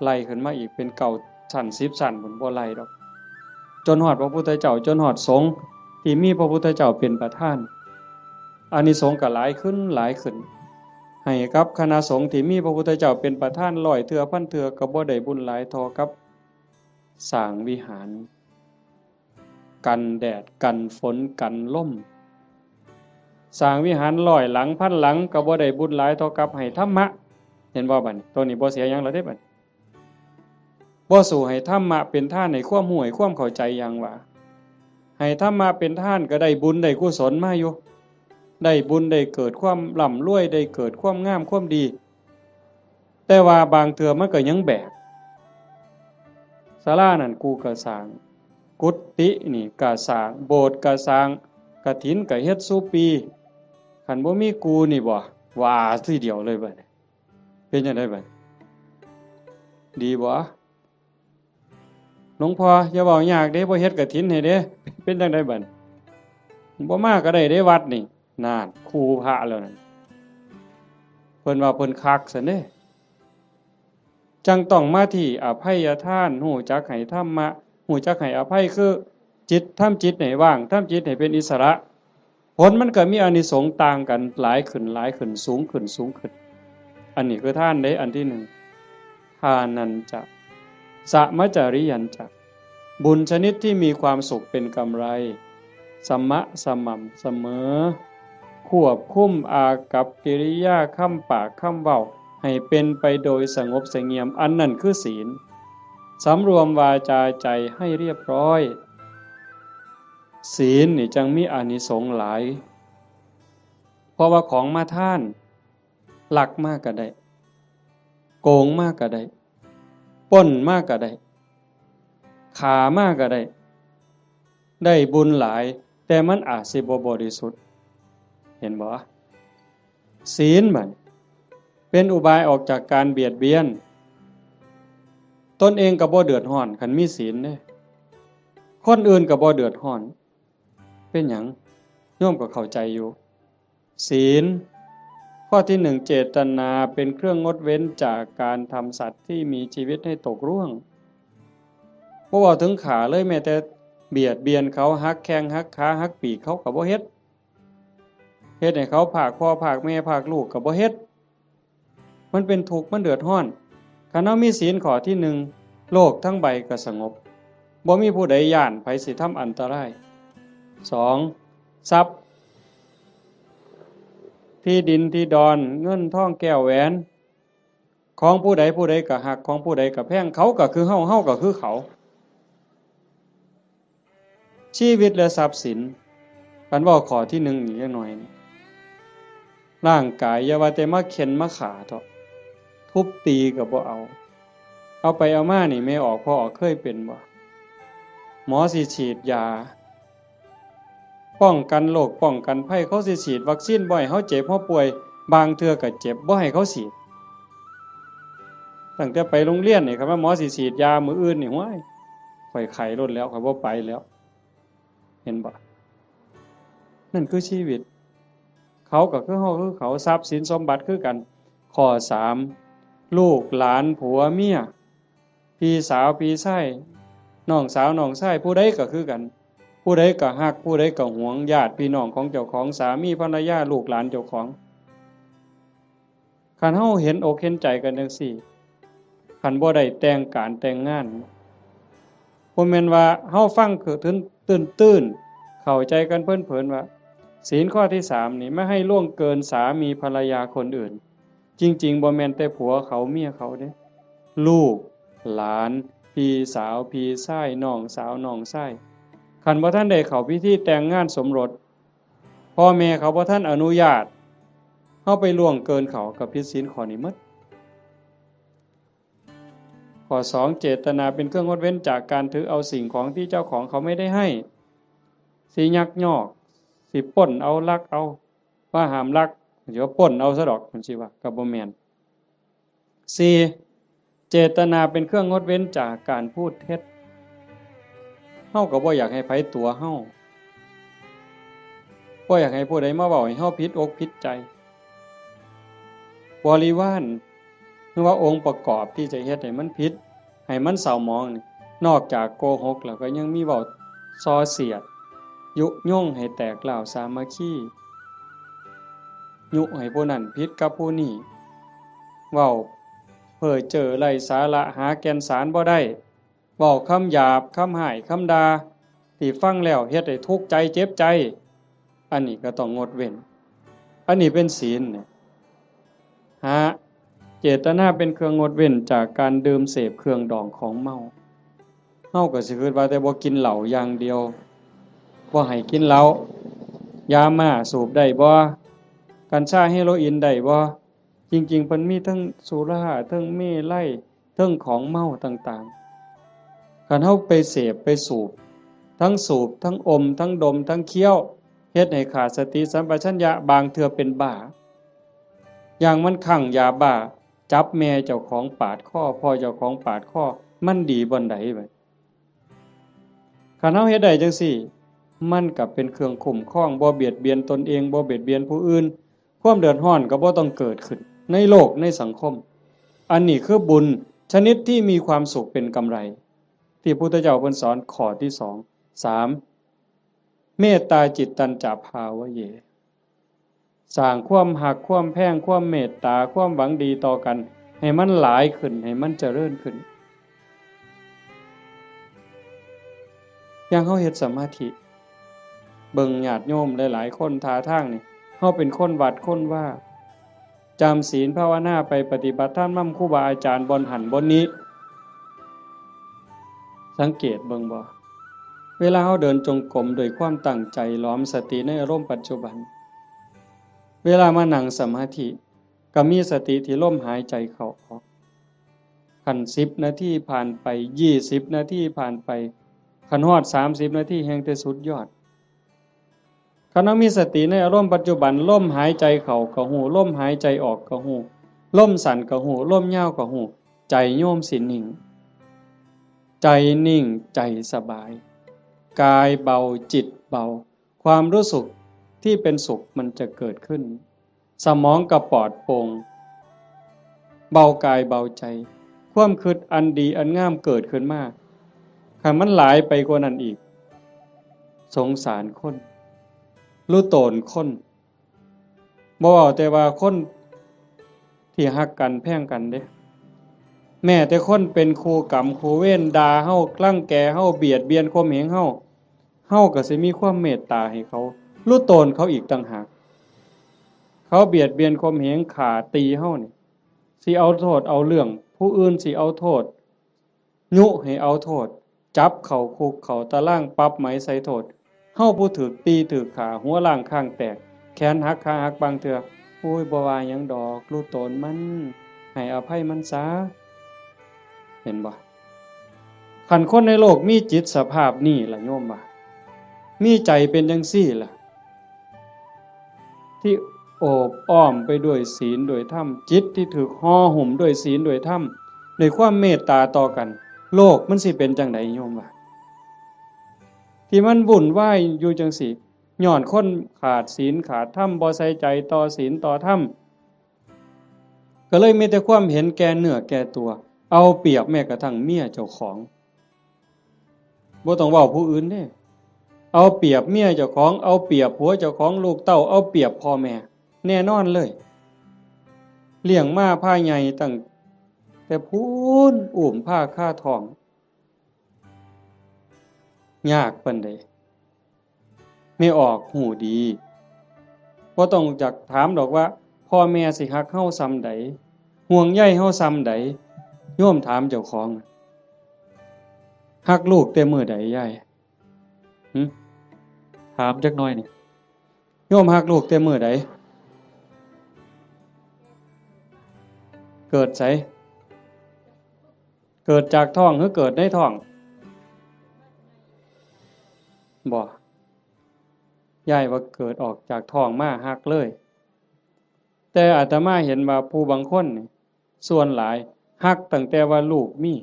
ไล่ขึ้นมาอีกเป็นเก้าชั้นสิบชั้นพุ้น บ่ไล่ดอก จนฮอดพระพุทธเจ้า จนฮอดสงฆ์ที่มีพระพุทธเจ้าเป็นประธาน อานิสงส์ก็หลายขึ้นหลายขึ้น ให้กับคณะสงฆ์ที่มีพระพุทธเจ้าเป็นประธานร้อยเทื่อพันเทื่อก็บ่ได้บุญหลายเท่ากับสร้างวิหาร กันแดดกันฝนกันลม สร้างวิหารร้อยหลังพันหลังก็บ่ได้บุญหลายเท่ากับให้ธรรมะ เห็นบ่บัดนี้ ตัวนี้บ่เสียหยังแล้วเด้บัดนี้ บ่สู้ให้ธรรมะเป็นทานให้ความรู้ให้ความเข้าใจอย่างว่า ให้ธรรมะเป็นทานก็ได้บุญได้กุศลมาอยู่ ได้บุญได้เกิดความร่ำรวย ได้เกิดความงามความดี แต่ว่าบางเทื่อมันก็ยังแบก ศาลานั่นกูก็สร้าง กุฏินี่ก็สร้าง โบสถ์ก็สร้าง กฐินก็เฮ็ดซุปี คันบ่มีกูนี่บ่ ว่าทีเดียวเลยบัดนี้ เป็นจั่งใดบัดนี้ ดีบ่ หลวงพ่ออย่าเว้ายากเด้ บ่เฮ็ดกฐินให้เด้ เป็นจั่งใดบัดนี้ บ่มาก็ได้เด้วัดนี่ นั่น คู่พระแล้วนั่น เพิ่นว่าเพิ่นคักซั่นเด้ จั่งต้องมาที่อภัยทาน ฮู้จักให้ธรรมะ ฮู้จักให้อภัย คือจิต ทำจิตให้ว่าง ทำจิตให้เป็นอิสระ ผลมันก็มีอานิสงส์ต่างกัน หลายขึ้น หลายขึ้น สูงขึ้น สูงขึ้น อันนี้คือทานเด้ อันที่หนึ่ง ทานัญจะ สะมะจาริยัญจะ บุญชนิดที่มีความสุขเป็นกำไร สมะ สม่ำเสมอ ควบคุมอากัปกิริยา คำปาก คำเว้า ให้เป็นไปโดยสงบเสงี่ยม อันนั้นคือศีล สำรวมวาจาใจให้เรียบร้อย ศีลนี่จั่งมีอานิสงส์หลาย เพราะว่าของมาทาน ลักมาก็ได้ โกงมาก็ได้ ปล้นมาก็ได้ ฆ่ามาก็ได้ ได้บุญหลาย แต่มันอาจสิบ่บริสุทธิ์ เห็นบ่ ศีลบัดนี้ เป็นอุบายออกจากการเบียดเบียน ตนเองก็บ่เดือดร้อน คันมีศีลเด้ คนอื่นก็บ่เดือดร้อน เป็นหยัง โยมก็เข้าใจอยู่ ศีล ข้อที่หนึ่ง เจตนาเป็นเครื่องงดเว้นจากการทำสัตว์ที่มีชีวิตให้ตกร่วง บ่เว้าถึงฆ่าเลย แม้แต่เบียดเบียนเขา หักแข้งหักขา หักปีกเขาก็บ่เฮ็ด เฮ็ดให้เขาพรากพ่อพรากแม่พรากลูกก็บ่เฮ็ด มันเป็นทุกข์ มันเดือดร้อน คันเฮามีศีลข้อที่หนึ่ง โลกทั้งใบก็สงบ บ่มีผู้ใดย้านไผสิทำอันตราย สอง ทรัพย์ ที่ดินที่ดอน เงินทองแก้วแหวน ของผู้ใดผู้ใดก็ฮัก ของผู้ใดก็แพง เขาก็คือเฮา เฮาก็คือเขา ชีวิตและทรัพย์สิน คันเว้าข้อที่หนึ่งอีกจักหน่อยนี่ ร่างกายอย่าว่าแต่มาเข็นมาฆ่าเถาะ ทุบตีก็บ่เอา เอาไปเอามานี่ แม่ออกพ่อออกเคยเป็นบ่ หมอสิฉีดยา ป้องกันโรคป้องกันภัย เขาสิฉีดวัคซีนบ่ให้เฮาเจ็บเฮาป่วย บางเทื่อก็เจ็บบ่ให้เขาฉีด ตั้งแต่ไปโรงเรียนนี่ คันว่าหมอสิฉีดยามื้ออื่นนี่ ห้วย ข้อยไข้โลดแล้ว ข้อยบ่ไปแล้ว เห็นบ่ นั่นคือชีวิต เขาก็คือเฮาคือเขา ทรัพย์สินสมบัติคือกัน ข้อสาม ลูกหลานผัวเมีย พี่สาวพี่ชาย น้องสาวน้องชาย ผู้ใดก็คือกัน ผู้ใดก็ฮัก ผู้ใดก็หวง ญาติพี่น้องของเจ้าของ สามีภรรยา ลูกหลานเจ้าของ คันเฮาเห็นอกเห็นใจกันจั่งซี้ คันบ่ได้แต่งการแต่งงาน บ่แม่นว่าเฮาฟังคือตื้นๆ เข้าใจกันเผินๆ ว่า ศีลข้อที่สามนี่ ไม่ให้ล่วงเกินสามีภรรยาคนอื่น จริงๆ บ่แม่นแต่ผัวเขาเมียเขาเด้ ลูก หลาน พี่สาว พี่ชาย น้องสาว น้องชาย คันบ่ทันได้เข้าพิธีแต่งงานสมรส พ่อแม่เขาบ่ทันอนุญาต เฮาไปล่วงเกินเขา ก็ผิดศีลข้อนี้หมด ข้อสอง เจตนาเป็นเครื่องงดเว้นจากการถือเอาสิ่งของที่เจ้าของเขาไม่ได้ให้ สิยักยอก สิปล้นเอา ลักเอา ว่าห้ามลัก สิว่าปล้นเอาซะดอก จั่งซี้ว่า ก็บ่แม่น สี่ เจตนาเป็นเครื่องงดเว้นจากการพูดเท็จ เฮาก็บ่อยากให้ไผตั๋วเฮา บ่อยากให้ผู้ใดมาเว้าให้เฮาผิดอกผิดใจ บริวาร หรือว่าองค์ประกอบที่จะเฮ็ดให้มันผิด ให้มันเศร้าหมองนี่ นอกจากโกหกแล้วก็ยังมีเว้าส่อเสียด ยุยงให้แตกร้าวสามัคคี ยุให้ผู้นั้นผิดกับผู้นี้ เว้าเพ้อเจ้อไร้สาระ หาแก่นสารบ่ได้ เว้าคำหยาบ คำฮ้าย คำด่า ที่ฟังแล้วเฮ็ดให้ทุกข์ใจเจ็บใจ อันนี้ก็ต้องงดเว้น อันนี้เป็นศีลเนี่ย ห้า เจตนาเป็นเครื่องงดเว้นจากการดื่มเสพเครื่องดองของเมา เฮาก็สิคิดว่าแต่บ่กินเหล้าอย่างเดียว บ่ให้กินเหล้า ยาม่าสูบได้บ่ กัญชาเฮโรอีนได้บ่ จริงๆ เพิ่นมีทั้งสุรา ทั้งเมรัย ทั้งของเมาต่างๆ คันเฮาไปเสพไปสูบ ทั้งสูบ ทั้งอม ทั้งดม ทั้งเคี้ยว เฮ็ดให้ขาดสติสัมปชัญญะ บางเทื่อเป็นบ้า อย่างมันคลั่งยาบ้า จับแม่เจ้าของปาดคอ พ่อเจ้าของปาดคอ มันดีบ่อนใดบัด คันเฮาเฮ็ดได้จั่งซี้ มันก็เป็นเครื่องคุ้มครอง บ่เบียดเบียนตนเอง บ่เบียดเบียนผู้อื่น ความเดือดร้อนก็บ่ต้องเกิดขึ้น ในโลกในสังคม อันนี้คือบุญชนิดที่มีความสุขเป็นกำไร ที่พุทธเจ้าเพิ่นสอนข้อที่สอง สาม เมตตาจิตตัญจะภาวะเย สร้างความฮัก ความแพง ความเมตตา ความหวังดีต่อกัน ให้มันหลายขึ้น ให้มันเจริญขึ้น อย่างเฮาเฮ็ดสมาธิ เบิ่งญาติโยมหลายๆ คนท่าทางนี่ เฮาเป็นคนวัดคนวา จำศีลภาวนาไป ปฏิบัติธรรมนำครูบาอาจารย์บ่อนหั้นบ่อนนี้ สังเกตเบิ่งบ่ เวลาเฮาเดินจงกรมด้วยความตั้งใจ หลอมสติในอารมณ์ปัจจุบัน เวลามานั่งสมาธิ ก็มีสติที่ลมหายใจเข้าออก คันสิบนาทีผ่านไป ยี่สิบนาทีผ่านไป คันฮอดสามสิบนาทีแฮ่งแต่สุดยอด คันเฮามีสติในอารมณ์ปัจจุบัน ลมหายใจเข้าก็ฮู้ ลมหายใจออกก็ฮู้ ลมสั้นก็ฮู้ ลมยาวก็ฮู้ ใจโยมสินิ่ง ใจนิ่ง ใจสบาย กายเบา จิตเบา ความรู้สึกที่เป็นสุขมันจะเกิดขึ้น สมองก็ปลอดโปร่ง เบากายเบาใจ ความคิดอันดีอันงามเกิดขึ้นมา คันมันหลายไปกว่านั้นอีก สงสารคน รู้ตนคน บ่เว้าแต่ว่าคนที่ฮักกันแพงกันเด้ แม้แต่คนเป็นคู่กรรมคู่เวร ด่าเฮา รังแกเฮา เบียดเบียนข่มเหงเฮา เฮาก็สิมีความเมตตาให้เขา รู้ตนเขาอีกต่างหาก เขาเบียดเบียนข่มเหง ฆ่าตีเฮานี่ สิเอาโทษเอาเรื่อง ผู้อื่นสิเอาโทษ ยุให้เอาโทษ จับเข้าคุกเข้าตาราง ปรับไหมใส่โทษ เฮาผู้ถูกตีถูกฆ่า หัวล้างคางแตก แขนหักขาหักบางเทื่อ โอ้ย บ่ว่าหยังดอก รู้ตนมัน ให้อภัยมันซะ เห็นบ่ คันคนในโลกมีจิตสภาพนี้ล่ะโยมว่า มีใจเป็นจังซี่ล่ะ ที่โอบอ้อมไปด้วยศีลด้วยธรรม จิตที่ถูกห่อหุ้มด้วยศีลด้วยธรรม ด้วยความเมตตาต่อกัน โลกมันสิเป็นจังใดโยมว่า ที่มันวุ่นวายอยู่จังซี่ ย้อนคนขาดศีลขาดธรรม บ่ใส่ใจต่อศีลต่อธรรม ก็เลยมีแต่ความเห็นแก่เนื้อแก่ตัว เอาเปรียบแม้กระทั่งเมียเจ้าของ บ่ต้องเว้าผู้อื่นเด้ เอาเปรียบเมียเจ้าของ เอาเปรียบผัวเจ้าของ ลูกเต้า เอาเปรียบพ่อแม่ แน่นอนเลย เลี้ยงมาพาใหญ่ตั้งแต่พู้น อุ้มพาคาท้อง ยากปานใด แม่ออกฮู้ดี บ่ต้องอยากถามดอกว่า พ่อแม่สิฮักเฮาส่ำใด ห่วงใยเฮาส่ำใด โยมถามเจ้าของ ฮักลูกแต่มื้อใดยาย หึ ถามจักหน่อยนี่ โยมฮักลูกแต่มื้อใด เกิดไส เกิดจากท้องหรือเกิดในท้อง บ่ ยายว่าเกิดออกจากท้องมาฮักเลย แต่อาตมาเห็นว่าผู้บางคนนี่ ส่วนหลายฮักตั้งแต่ว่าลูกมี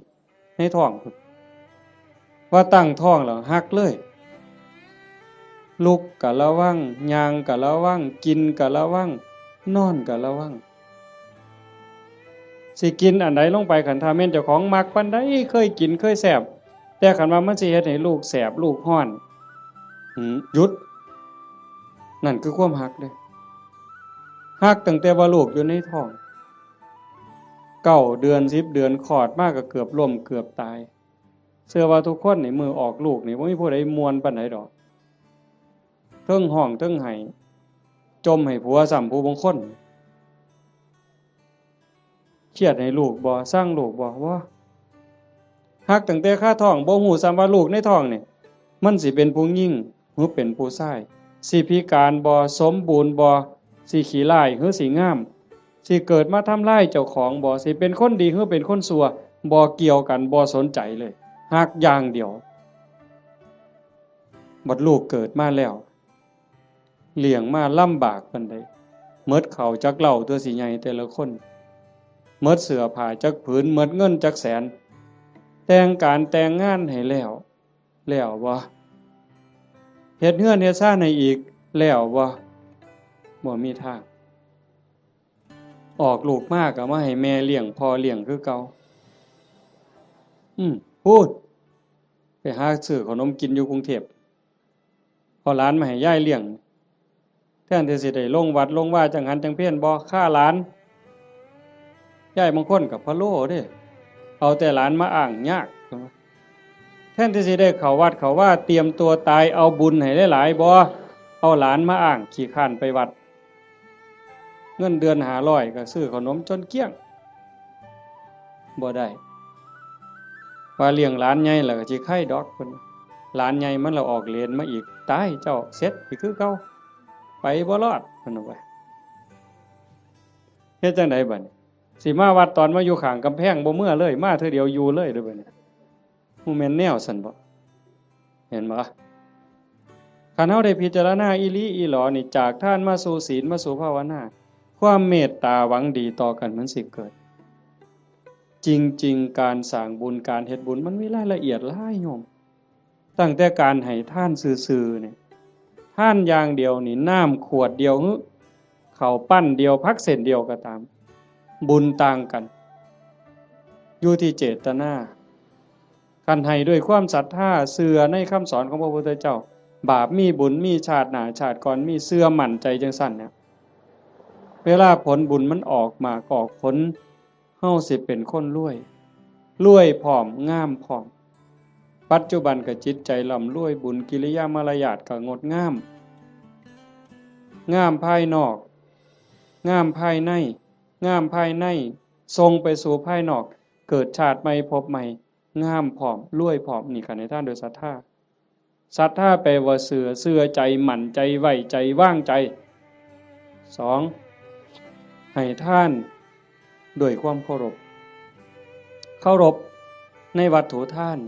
ในท้องพุ้น ว่าตั้งท้องแล้วฮักเลย ลุกก็ระวัง ย่างก็ระวัง กินก็ระวัง นอนก็ระวัง สิกินอันใดลงไป คันถ้าแม่นเจ้าของมักปานใด เคยกินเคยแซ่บ แต่คันว่ามันสิเฮ็ดให้ลูกแสบลูกร้อน หืม หยุด นั่นคือความฮักเด้ ฮักตั้งแต่ว่าลูกอยู่ในท้อง เก้าเดือน สิบเดือน คลอดมาก็เกือบล้มเกือบตาย เชื่อว่าทุกคนนี่มื้อออกลูกนี่บ่มีผู้ใดม่วนปานใดดอก เทิงฮ้องเทิงไห้ จ่มให้ผัวซ้ำผู้บางคน เครียดให้ลูกบ่ ซังลูกบ่ บ่ ฮักตั้งแต่คาท้อง บ่ฮู้ซ้ำว่าลูกในท้องนี่ มันสิเป็นผู้หญิงหรือเป็นผู้ชาย สิพิการบ่ สมบูรณ์บ่ สิขี้ร้ายหรือสิงาม สิเกิดมาทำลายเจ้าของบ่ สิเป็นคนดีหรือเป็นคนชั่ว บ่เกี่ยวกัน บ่สนใจเลย ฮักอย่างเดียว บัดลูกเกิดมาแล้ว เลี้ยงมาลำบากปานใด หมดข้าวจักเล้าตัวสิใหญ่แต่ละคน หมดเสื้อผ้าจักผืน หมดเงินจักแสน แต่งการแต่งงานให้แล้ว แล้วบ่ เฮ็ดเฮือนเฮ็ดซานให้อีก แล้วบ่ บ่มีทาง ออกลูกมาก็มาให้แม่เลี้ยงพ่อเลี้ยงคือเก่า อืม พูด ไปหาซื้อขนมกินอยู่กรุงเทพฯ เอาหลานมาให้ยายเลี้ยง แทนที่สิได้ลงวัดลงวาจังหันจังเพลบ่ ฆ่าหลาน ยายบางคนก็พะโล้เด้ เอาแต่หลานมาอ้างยาก แทนที่สิได้เข้าวัดเข้าวา เตรียมตัวตาย เอาบุญให้หลายๆ บ่ เอาหลานมาอ้าง ขี้คร้านไปวัด เงินเดือนห้าร้อยก็ซื้อขนมจนเกลี้ยง บ่ได้ ว่าเลี้ยงหลานใหญ่แล้วก็สิไคดอกเพิ่น หลานใหญ่มันละออกเหลนมาอีก ตายเจ้า เสร็จอีกคือเก่า ไปบ่รอด เพิ่นว่า เฮ็ดจั่งใดบัดนี้ สิมาวัดตอนมาอยู่ข้างกำแพงบ่เมือเลย มาเทื่อเดียวอยู่เลยเด้อบัดนี้ บ่แม่นแนวซั้นบ่ เห็นบ่ คันเฮาได้พิจารณาอีหลีอีหลอนี่ จากทานมาสู่ศีลมาสู่ภาวนา ความเมตตาหวังดีต่อกันมันสิเกิด จริงๆ การสร้างบุญ การเฮ็ดบุญ มันมีรายละเอียดหลายโยม ตั้งแต่การให้ทานซื่อๆ นี่ ทานอย่างเดียวนี่ น้ำขวดเดียวหรือ ข้าวปั้นเดียว ผักเส้นเดียวก็ตาม บุญต่างกัน อยู่ที่เจตนา คันให้ด้วยความศรัทธา เชื่อในคำสอนของพระพุทธเจ้า บาปมีบุญมี ชาติหน้าชาติก่อนมี เชื่อมั่นใจจังซั่นเนี่ย เวลาผลบุญมันออกหมากออกผล เฮาสิเป็นคนรวย รวยพร้อม งามพร้อม ปัจจุบันก็จิตใจร่ำรวย บุญกิริยามารยาทก็งดงาม งามภายนอก งามภายใน งามภายใน ส่งไปสู่ภายนอก เกิดชาติใหม่ภพใหม่ งามพร้อม รวยพร้อม นี่คันให้ทานด้วยศรัทธา ศรัทธาแปลว่าเชื่อ เชื่อใจ มั่นใจ ไว้ใจ วางใจ สอง ให้ทานด้วยความเคารพ เคารพในวัตถุทาน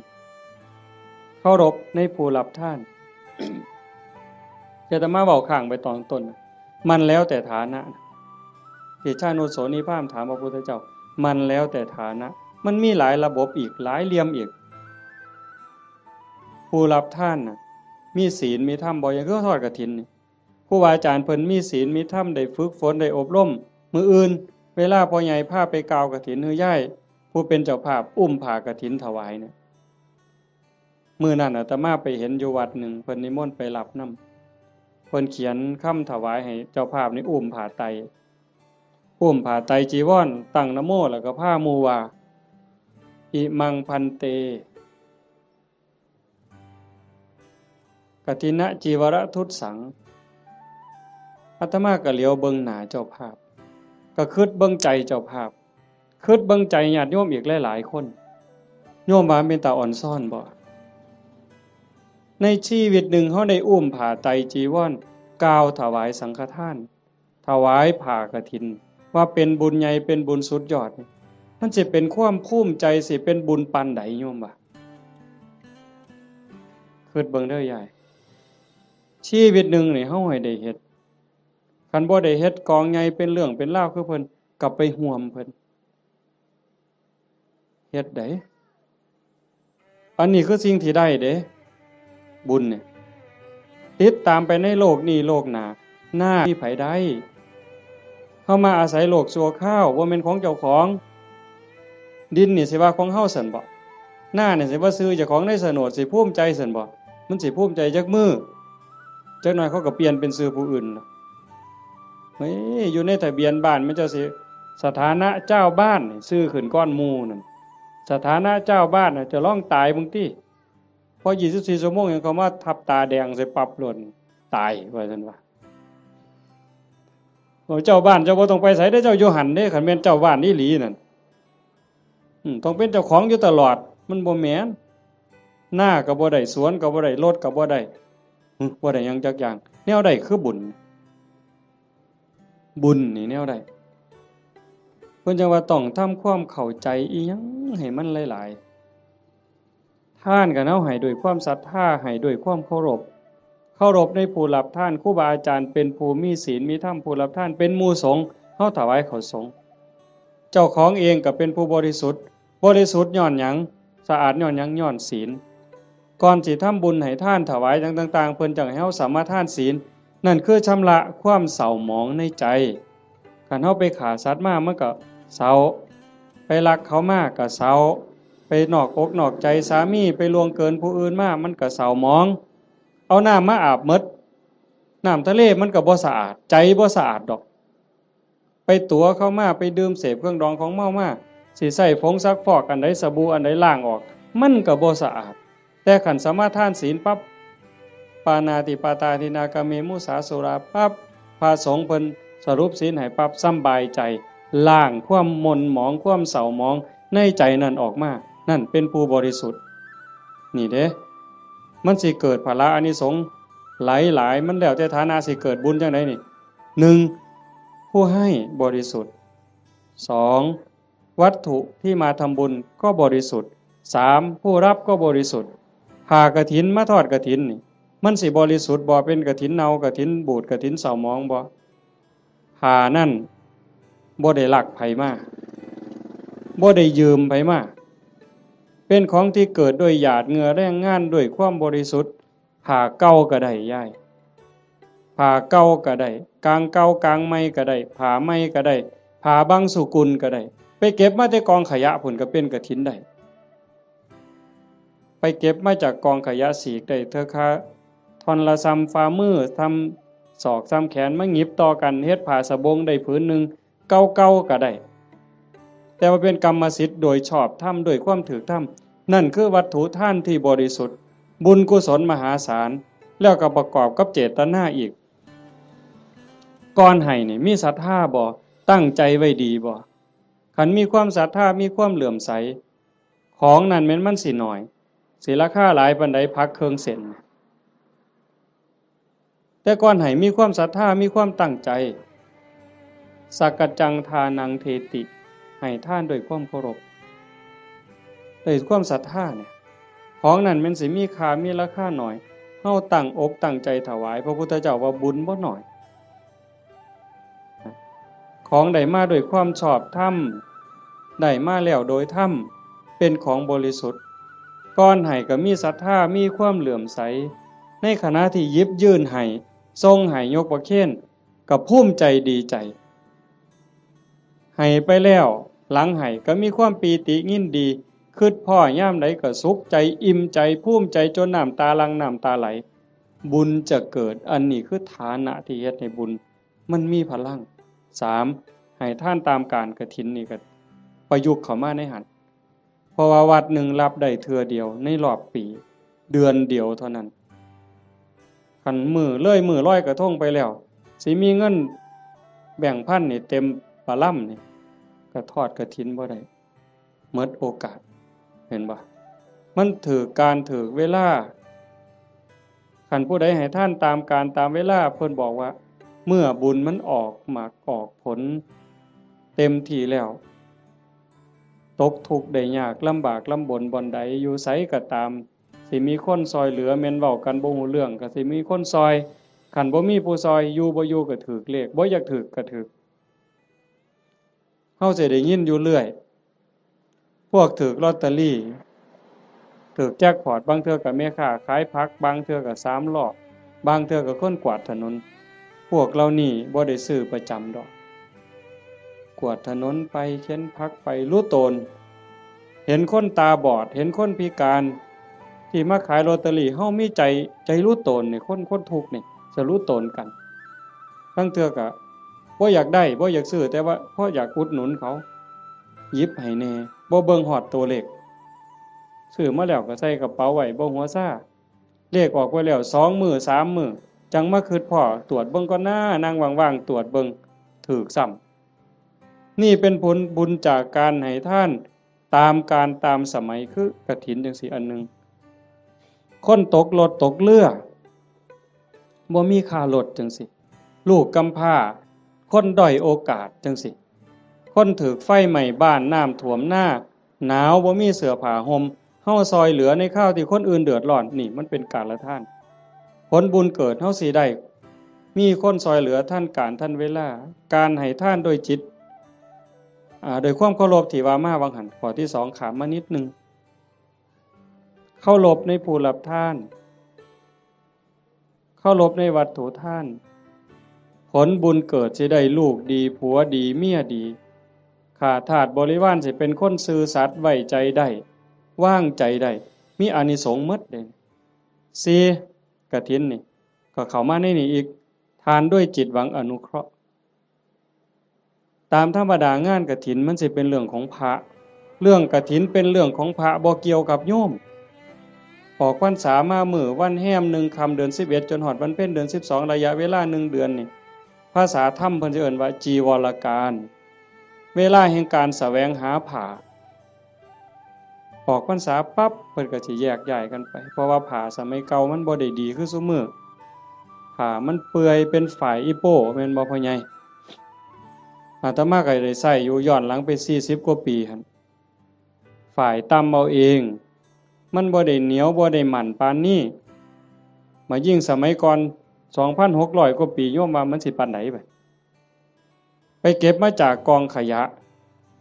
เคารพในผู้รับทาน อาตมาเว้าค้างไปตอนต้น มันแล้วแต่ฐานะ เดชานุโสนีพราหมณ์ถามพระพุทธเจ้า มันแล้วแต่ฐานะ มันมีหลายระบบอีก หลายเหลี่ยมอีก ผู้รับทานน่ะ มีศีลมีธรรมบ่ อย่างคือทอดกฐินนี่ ครูบาอาจารย์เพิ่นมีศีลมีธรรม ได้ฝึกฝน ได้อบรม มื้ออื่น เวลาพ่อใหญ่พาไปกาวกฐิน หรือยายผู้เป็นเจ้าภาพอุ้มผ้ากฐินถวายเนี่ย มื้อนั้นอาตมาไปเห็นอยู่วัดหนึ่ง เพิ่นนิมนต์ไปรับนำ เพิ่นเขียนคำถวายให้เจ้าภาพนี่อุ้มผ้าไตร อุ้มผ้าไตรจีวร ตั้งนะโม แล้วก็พาหมู่ว่า อิมัง ภันเต กฐินจีวรทุสสัง อาตมาก็เหลียวเบิ่งหน้าเจ้าภาพ ก็คิดเบิ่งใจเจ้าภาพ คิดเบิ่งใจญาติโยมอีกหลายๆ คน โยมว่าเป็นตาอ่อนซ้อนบ่ ในชีวิตหนึ่งเฮาได้อุ้มผ้าไตรจีวร กาวถวายสังฆทาน ถวายผ้ากฐิน ว่าเป็นบุญใหญ่ เป็นบุญสุดยอด มันสิเป็นความภูมิใจ สิเป็นบุญปานใดโยมว่า คิดเบิ่งเด้อยาย ชีวิตหนึ่งนี่เฮาให้ได้เฮ็ด คันบ่ได้เฮ็ด กองใหญ่เป็นเรื่องเป็นราวคือเพิ่น ก็ไปร่วมเพิ่น เฮ็ดได้ อันนี้คือสิ่งที่ได้เด้ บุญเนี่ย ติดตามไปในโลกนี้โลกหน้า นามีไผได้ เฮามาอาศัยโลกชั่วคราว บ่แม่นของเจ้าของ ดินนี่สิว่าของเฮาซั่นบ่ นานี่สิว่าชื่อเจ้าของในโฉนด สิภูมิใจซั่นบ่ มันสิภูมิใจจักมื้อ จักหน่อยเขาก็เปลี่ยนเป็นชื่อผู้อื่นล่ะ เฮ้ย อยู่ในทะเบียนบ้านมันเจ้าสิ สถานะเจ้าบ้านนี่ชื่อขึ้นก่อนหมู่นั่น สถานะเจ้าบ้านน่ะ เจ้าลองตายเบิ่งติ พอยี่สิบสี่ชั่วโมงยังเขามาทับตาแดงใส่ปั๊บโลด ตายว่าซั่นว่า โอ้ เจ้าบ้านเจ้าบ่ต้องไปไสเด้อ เจ้าอยู่หั่นเด้ คันแม่นเจ้าบ้านอีหลีนั่น อืม ต้องเป็นเจ้าของอยู่ตลอด มันบ่แม่น นาก็บ่ได้ สวนก็บ่ได้ รถก็บ่ได้ อืม บ่ได้หยังจักอย่าง แนวใดคือบุญ บุญนี่แนวใด เพิ่นจั่งว่าต้องทำความเข้าใจอีหยังให้มันหลายๆ ทานก็เฮาให้ด้วยความศรัทธา ให้ด้วยความเคารพ เคารพในผู้รับทาน ครูบาอาจารย์เป็นผู้มีศีลมีธรรม ผู้รับทานเป็นหมู่สงฆ์ เฮาถวายข้าวสงฆ์ เจ้าของเองก็เป็นผู้บริสุทธิ์ บริสุทธิ์ย้อนหยัง สะอาดย้อนหยัง ย้อนศีล ก่อนสิทำบุญให้ทานถวายหยังต่างๆ เพิ่นจั่งให้เฮาสมาทานศีล นั่นคือชำระความเศร้าหมองในใจ คันเฮาไปฆ่าสัตว์มามันก็เศร้า ไปลักเขามาก็เศร้า ไปนอกอกนอกใจสามี ไปล่วงเกินผู้อื่นมา มันก็เศร้าหมอง เอาน้ำมาอาบหมด น้ำทะเลมันก็บ่สะอาด ใจบ่สะอาดดอก ไปตั๋วเขามา ไปดื่มเสพเครื่องดองของเมามา สิใช้ผงซักฟอกอันใด สบู่อันใดล้างออก มันก็บ่สะอาด แต่คันสมาทานศีลปั๊บ ปาณาติปาตาทินนา กาเม มุสา สุรา ปั๊บ พระสงฆ์เพิ่นสรุปศีลให้ปั๊บ สำบายใจ ล้างความหม่นหมอง ความเศร้าหมองในใจนั่นออกมา นั่นเป็นผู้บริสุทธิ์ นี่เด้ มันสิเกิดผลอานิสงส์หลายๆ มันแล้วแต่ฐานะสิเกิดบุญจั่งใดนี่ หนึ่ง ผู้ให้บริสุทธิ์ สอง วัตถุที่มาทำบุญก็บริสุทธิ์ สาม ผู้รับก็บริสุทธิ์ ผ้ากฐินมาทอดกฐินนี่ มันสิบริสุทธิ์บ่ เป็นกฐินเน่า กฐินบูด กฐินเศร้าหมองบ่ ผ้านั่น บ่ได้ลักไผมา บ่ได้ยืมไผมา เป็นของที่เกิดด้วยหยาดเหงื่อแรงงานด้วยความบริสุทธิ์ ผ้าเก่าก็ได้ยาย ผ้าเก่าก็ได้ กางเก่ากางใหม่ก็ได้ ผ้าใหม่ก็ได้ ผ้าบางสุกุลก็ได้ ไปเก็บมาแต่กองขยะพุ้นก็เป็นกฐินได้ ไปเก็บมาจากกองขยะ สีกได้เทื่อคาท่อนละส่ำฝ่ามือ ส่ำศอก ส่ำแขน มาหยิบต่อกันเฮ็ดผ้าสบงได้ผืนหนึ่ง เก่าๆก็ได้ แต่ว่าเป็นกรรมสิทธิ์โดยชอบธรรม ด้วยความถูกธรรม นั่นคือวัตถุทานที่บริสุทธิ์ บุญกุศลมหาศาล แล้วก็ประกอบกับเจตนาอีก ก่อนให้นี่มีศรัทธาบ่ ตั้งใจไว้ดีบ่ คันมีความศรัทธา มีความเลื่อมใส ของนั่นแม่นมันสิน้อย สิราคาหลายปานใด ผักเครื่องเส้น แต่ก่อนให้มีความศรัทธา มีความตั้งใจ สักกัจจังทานังเทติ ให้ทานด้วยความเคารพ ด้วยความศรัทธาเนี่ย ของนั่นแม่นสิมีค่า มีราคาน้อย เฮาตั้งอกตั้งใจถวาย พระพุทธเจ้าว่าบุญบ่น้อย ของได้มาด้วยความชอบธรรม ได้มาแล้วโดยธรรม เป็นของบริสุทธิ์ ก่อนให้ก็มีศรัทธา มีความเลื่อมใส ในขณะที่หยิบยื่นให้ ส่งให้ ยกประเคน ก็ภูมิใจดีใจ ให้ไปแล้ว หลังให้ก็มีความปีติยินดี คิดพ้อยามใดก็สุขใจ อิ่มใจ ภูมิใจ จนน้ำตาหลั่ง น้ำตาไหล บุญจะเกิด อันนี้คือฐานะที่เฮ็ดให้บุญมันมีพลัง สาม ให้ทานตามการกฐินนี่ก็ประยุกต์เข้ามาในหั้น เพราะว่าวัดหนึ่งรับได้เทื่อเดียวในรอบปี เดือนเดียวเท่านั้น คันมื้อเลยมื้อลอยกระทงไปแล้ว สิมีเงินแบงค์พันนี่เต็มปะลำนี่ ก็ทอดกฐินบ่ได้ หมดโอกาส เห็นบ่ มันถูกการถูกเวลา คันผู้ใดให้ทานตามการตามเวลา เพิ่นบอกว่า เมื่อบุญมันออกหมากออกผลเต็มที่แล้ว ตกทุกข์ได้ยาก ลำบากลำบนบ่อนใด อยู่ไสก็ตาม สิมีคนซอยเหลือ แม่นเว้ากันบ่ฮู้เรื่องก็สิมีคนซอย คันบ่มีผู้ซอย อยู่บ่อยู่ก็ถูกเลข บ่อยากถูกก็ถูก เฮาสิได้ยินอยู่เรื่อย พวกถูกลอตเตอรี่ ถูกแจ็คพอต บางเทื่อก็แม่ค้าขายผัก บางเทื่อก็สามล้อ บางเทื่อก็คนกวาดถนน พวกเหล่านี้บ่ได้ซื้อประจำดอก กวาดถนนไป เข็นผักไป รู้ตน เห็นคนตาบอด เห็นคนพิการ ที่มาขายลอตเตอรี่ เฮามีใจ ใจรู้ตนนี่ คน คนทุกข์นี่ จะรู้ตนกัน บางเทื่อก็บ่อยากได้ บ่อยากซื้อ แต่ว่าเพราะอยากอุดหนุนเขา หยิบให้แน่ บ่เบิ่งฮอดตัวเลข ซื้อมาแล้วก็ใส่กระเป๋าไว้ บ่หัวซา เลขออกไปแล้ว สองมื้อ สามมื้อ จั่งมาคิดพ้อ ตรวจเบิ่งก่อนนะ นั่งว่างๆ ตรวจเบิ่ง ถูกซ้ำ นี่เป็นผลบุญจากการให้ทานตามกาลตามสมัย คือกฐินจั่งซี้อันหนึ่ง คนตกรถตกเรือ บ่มีค่ารถจั่งซี้ ลูกกำพร้า คนด้อยโอกาสจั่งซี้ คนถูกไฟไหม้บ้าน น้ำท่วมนา หนาวบ่มีเสื้อผ้าห่ม เฮาซอยเหลือในคราวที่คนอื่นเดือดร้อน นี่มันเป็นการละทาน ผลบุญเกิดเฮาสิได้ มีคนซอยเหลือทันการทันเวลา การให้ทานโดยจิต อ่า โดยความเคารพที่ว่ามาหว่างหั้น ข้อที่สองข้ามมานิดหนึ่ง เคารพในผู้รับทาน เคารพในวัตถุทาน ผลบุญเกิดสิได้ลูกดี ผัวดี เมียดี ข้าทาสบริวารสิเป็นคนซื่อสัตย์ ไว้ใจได้ วางใจได้ มีอานิสงส์หมดเด้ สี่ กฐินนี่ ก็เข้ามาในนี้อีก ทานด้วยจิตหวังอนุเคราะห์ ตามธรรมดางานกฐินมันสิเป็นเรื่องของพระ เรื่องกฐินเป็นเรื่องของพระ บ่เกี่ยวกับโยม ออกพรรษามามื้อวันแฮมหนึ่งค่ำเดือนสิบเอ็ด จนฮอดวันเพ็ญเดือนสิบสอง ระยะเวลาหนึ่งเดือนนี่ ภาษาธรรมเพิ่นสิเอิ้นว่าจีวรกาล เวลาแห่งการแสวงหาผ้า ออกพรรษาปั๊บ เพิ่นก็สิแยกย้ายกันไป เพราะว่าผ้าสมัยเก่ามันบ่ได้ดีคือซุมื้อ ผ้ามันเปื่อยเป็นฝ้ายอีโป้ แม่นบ่พ่อใหญ่ อาตมาก็ได้ใช้อยู่ย้อนหลังไปสี่สิบกว่าปีหั่น ฝ้ายตำเอาเอง มันบ่ได้เหนียวบ่ได้มั่นปานนี้ มายิ่งสมัยก่อน สองพันหกร้อยกว่าปี โยมว่ามันสิปานใดบาด ไปเก็บมาจากกองขยะ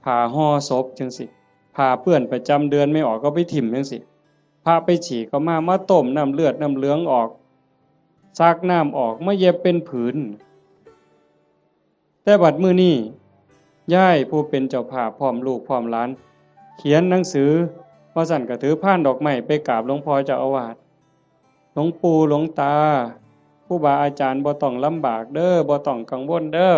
ผ้าห่อศพจังซี้ ผ้าเปื้อนประจำเดือนไม่ออกก็ไปถิ่มจังซี้ พระไปฉี่ก็มา มาต้มน้ำเลือดน้ำเหลืองออก ซักน้ำออก มาเย็บเป็นผืน แต่บัดมื้อนี้ ยายผู้เป็นเจ้าภาพพร้อมลูกพร้อมหลาน เขียนหนังสือ ว่าซั่นก็ถือพานดอกไม้ไปกราบหลวงพ่อเจ้าอาวาส หลวงปู่หลวงตา ครูบาอาจารย์บ่ต้องลำบากเด้อ บ่ต้องกังวลเด้อ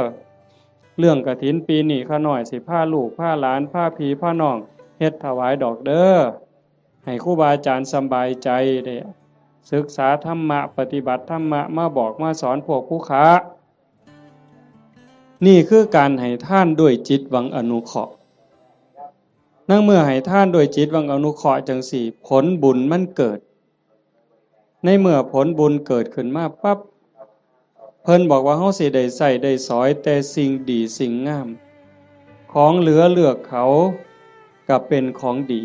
เรื่องกฐินปีนี้ข้าน้อยสิพาลูกพาหลานพาพี่พาน้องเฮ็ดถวายดอกเด้อ ให้ครูบาอาจารย์สำบายใจ ได้ศึกษาธรรมะ ปฏิบัติธรรมะ มาบอกมาสอนพวกผู้ค้า นี่คือการให้ทานด้วยจิตหวังอนุเคราะห์ ในเมื่อให้ทานด้วยจิตหวังอนุเคราะห์จังซี้ ผลบุญมันเกิด ในเมื่อผลบุญเกิดขึ้นมาปั๊บ เพิ่นบอกว่าเฮาสิได้ใช้ได้สอยแต่สิ่งดีสิ่งงาม ของเหลือเลือกเขาก็เป็นของดี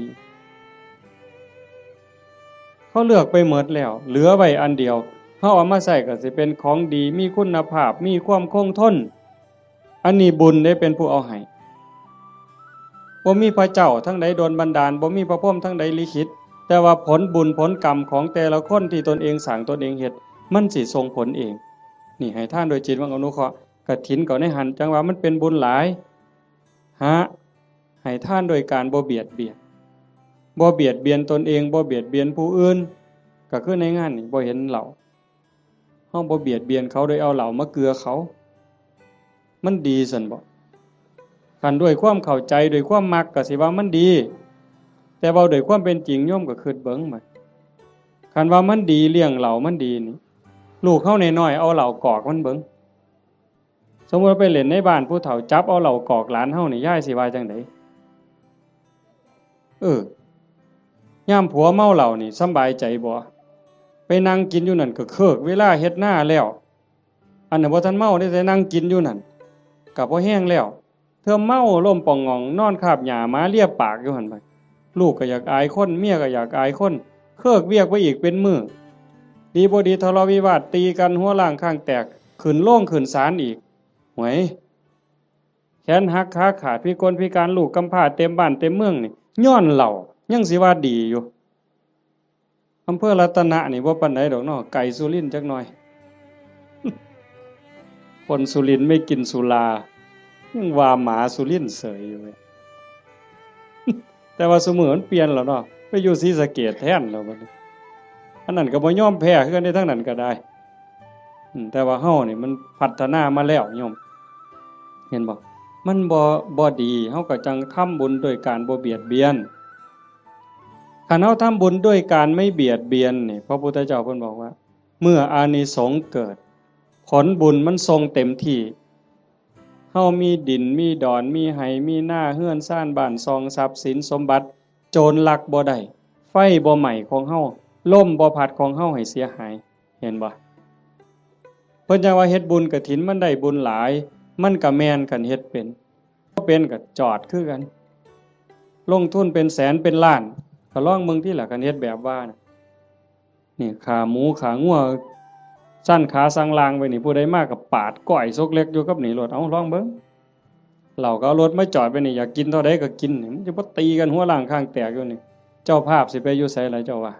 เขาเลือกไปหมดแล้ว เหลือไว้อันเดียว เฮาเอามาใช้ก็สิเป็นของดี มีคุณภาพ มีความคงทน อันนี้บุญได้เป็นผู้เอาให้ บ่มีพระเจ้าทั้งใดดลบันดาล บ่มีพระพรหมทั้งใดลิขิต แต่ว่าผลบุญผลกรรมของแต่ละคนที่ตนเองสร้างตนเองเฮ็ด มันสิส่งผลเอง นี่ให้ทานโดยจิตหวังอนุเคราะห์ กฐินก็ในหั้น จั่งว่ามันเป็นบุญหลาย หา ให้ทานโดยการบ่เบียดเบียน บ่เบียดเบียนตนเอง บ่เบียดเบียนผู้อื่น ก็คือในงานนี่บ่เห็นเหล้า เฮาบ่เบียดเบียนเขาโดยเอาเหล้ามาเกือเขา มันดีซั่นบ่ คันด้วยความเข้าใจ ด้วยความมักก็สิว่ามันดี แต่เว้าด้วยความเป็นจริง โยมก็คิดเบิ่งบัด คันว่ามันดี เลี้ยงเหล้ามันดีนี่ ลูกเฮาน้อยๆ เอาเหล้ากอกมันเบิ่ง สมมุติว่าไปเล่นในบ้านผู้เฒ่า จับเอาเหล้ากอกหลานเฮานี่ ยายสิว่าจั่งใด เออ ยามผัวเมาเหล้านี่สำบายใจบ่ ไปนั่งกินอยู่นั่นก็เคิกเวลาเฮ็ดนาแล้ว อันนั้นบ่ทันเมาเด้ แต่นั่งกินอยู่นั่น ก็บ่แฮงแล้ว เทื่อเมาล้มป่องหง่อง นอนคาบหญ้าหมาเลียปากอยู่หั่นบัด ลูกก็อยากอายคน เมียก็อยากอายคน เคิกเวียกไปอีกเป็นมื้อ ดีบ่ดีทะเลาะวิวาท ตีกันหัวร้างข้างแตก ขึ้นโรงขึ้นศาลอีก หวย แขนหักขาขาด พิกลพิการ ลูกกำพร้าเต็มบ้านเต็มเมืองนี่ ย้อนเหล้า ยังสิว่าดีอยู่ อำเภอรัตนะนี่บ่ปานใดดอกเนาะ ไกลสุรินทร์จักหน่อย คนสุรินทร์ไม่กินสุรา ยังว่าหมาสุรินทร์เสยอยู่เว้ย แต่ว่าซุมื้อมันเปลี่ยนแล้วเนาะ ไปอยู่ศรีสะเกษแทนแล้วบัดนี้ อันนั้นก็บ่ยอมแพ้คือกันเด้ ทางนั้นก็ได้ อืม แต่ว่าเฮานี่มันพัฒนามาแล้วโยม เห็นบ่ มันบ่ บ่ดี เฮาก็จั่งทำบุญด้วยการบ่เบียดเบียน คันเฮาทำบุญด้วยการไม่เบียดเบียนนี่ พระพุทธเจ้าเพิ่นบอกว่า เมื่ออานิสงส์เกิด ผลบุญมันส่งเต็มที่ เฮามีดิน มีดอน มีไฮ่ มีนา เฮือนซาน บ้านช่อง ทรัพย์สินสมบัติ โจรลักบ่ได้ ไฟบ่ไหม้ของเฮา ลมบ่พัดของเฮาให้เสียหาย เห็นบ่ เพิ่นจั่งว่าเฮ็ดบุญกฐินมันได้บุญหลาย มันก็แม่นคันเฮ็ดเป็น บ่เป็นก็จอดคือกัน ลงทุนเป็นแสนเป็นล้าน ก็ลองเบิ่งติล่ะ คันเฮ็ดแบบว่าน่ะ นี่ ฆ่าหมูฆ่างัว สั่นขาสั่นล่างไว้นี่ ผู้ใดมาก็ปาดก้อยซกเล็กอยู่กับนี่โลด เอ้า ลองเบิ่ง เหล้าก็เอารถมาจอดไว้นี่ อยากกินเท่าใดก็กินนี่ มันจะบ่ตีกันหัวร้างข้างแตกอยู่นี่ เจ้าภาพสิไปอยู่ไสล่ะเจ้าว่า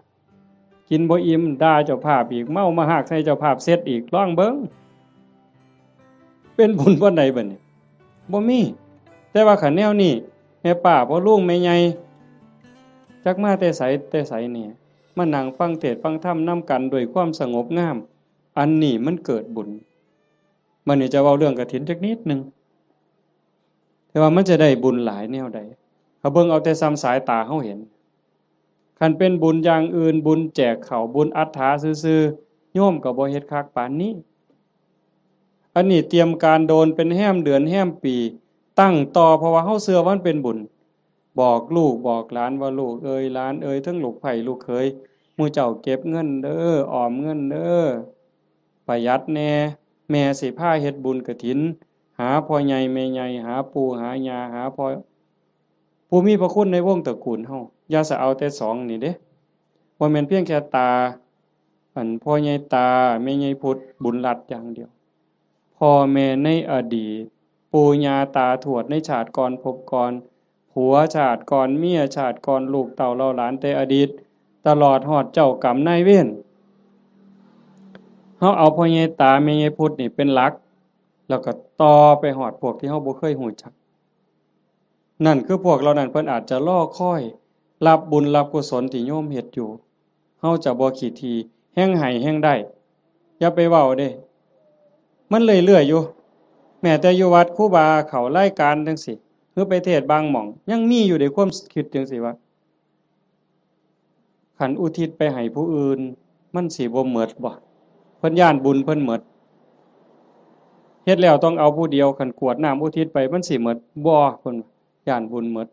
กินบ่อิ่ม ด่าเจ้าภาพอีก เมามาฮากใส่เจ้าภาพเสร็จอีก ลองเบิ่ง เป็นบุญปานใดบัดนี้ บ่มี แต่ว่าคันแนวนี้ แม่ป้าพ่อลุงแม่ใหญ่ จักมาแต่ไสแต่ไสนี่ มานั่งฟังเทศน์ฟังธรรมนำกันด้วยความสงบงาม อันนี้มันเกิดบุญ บัดนี้จะเว้าเรื่องกฐินจักนิดหนึ่ง แต่ว่ามันจะได้บุญหลายแนวใด เฮาเบิ่งเอาแต่ส่ำสายตาเฮาเห็น คันเป็นบุญอย่างอื่น บุญแจกข้าว บุญอัฏฐาซื่อๆ โยมก็บ่เฮ็ดคักปานนี้ อันนี้เตรียมการโดนเป็นแฮมเดือนแฮมปี ตั้งต่อ เพราะว่าเฮาเชื่อว่ามันเป็นบุญ บอกลูกบอกหลานว่า ลูกเอ๋ยหลานเอ๋ย ทั้งลูกใผลูกเขย หมู่เจ้าเก็บเงินเด้อ ออมเงินเด้อ ประหยัดแหน่ แม่สิพาเฮ็ดบุญกฐิน หาพ่อใหญ่แม่ใหญ่ หาปู่หาย่า หาพ่อ ผู้มีพระคุณในวงตระกูลเฮา อย่าสะเอาแต่สองนี่เด้ บ่แม่นเพียงแค่ตา อันพ่อใหญ่ตา แม่ใหญ่พุทธ บุญรัตน์อย่างเดียว พ่อแม่ในอดีต ปู่ย่าตาทวดในชาติก่อนภพก่อน ผัวชาติก่อน เมียชาติก่อน ลูกเต้าเหล่าหลานแต่อดีต ตลอดฮอดเจ้ากรรมนายเวร เฮาเอาพ่อใหญ่ตาแม่ใหญ่พุทธนี่เป็นหลัก แล้วก็ต่อไปฮอดพวกที่เฮาบ่เคยฮู้จัก นั่นคือพวกเหล่านั้นเพิ่นอาจจะรอคอยรับบุญรับกุศลที่โยมเฮ็ดอยู่ เฮาจะบ่ขี้ถี่ แฮ่งให้แฮ่งได้ อย่าไปเว้าเด้ มันเรื่อยๆอยู่ แม้แต่อยู่วัดครูบาเข้ารายการจั่งซี้ หรือไปเทศน์บางหม่อง ยังมีอยู่เด้ความคิดจั่งซี้ว่า คันอุทิศไปให้ผู้อื่น มันสิบ่หมดบ่ เพิ่นย้านบุญเพิ่นหมด เฮ็ดแล้วต้องเอาผู้เดียว คันกรวดน้ำอุทิศไปมันสิหมดบ่ เพิ่นย้านบุญหมด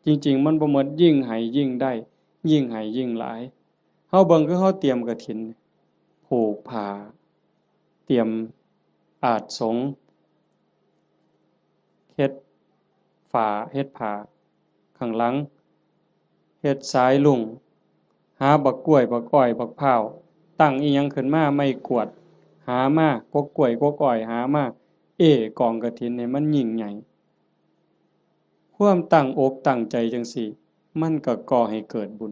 จริงๆ มันบ่หมด ยิ่งให้ยิ่งได้ ยิ่งให้ยิ่งหลาย เฮาเบิ่งคือเฮาเตรียมกฐิน ผูกผ้า เตรียมอาสน์สงฆ์ เฮ็ดฝ้า เฮ็ดผ้า ข้างหลัง เฮ็ดสายลุง หาบักกล้วย บักอ้อย บักพร้าว ตั้งอีหยังขึ้นมา ไม้กวาด หามา กกกล้วย กกอ้อย หามา เอ้กองกฐินให้มันยิ่งใหญ่ ความตั้งอกตั้งใจจั่งซี้ มันก็ก่อให้เกิดบุญ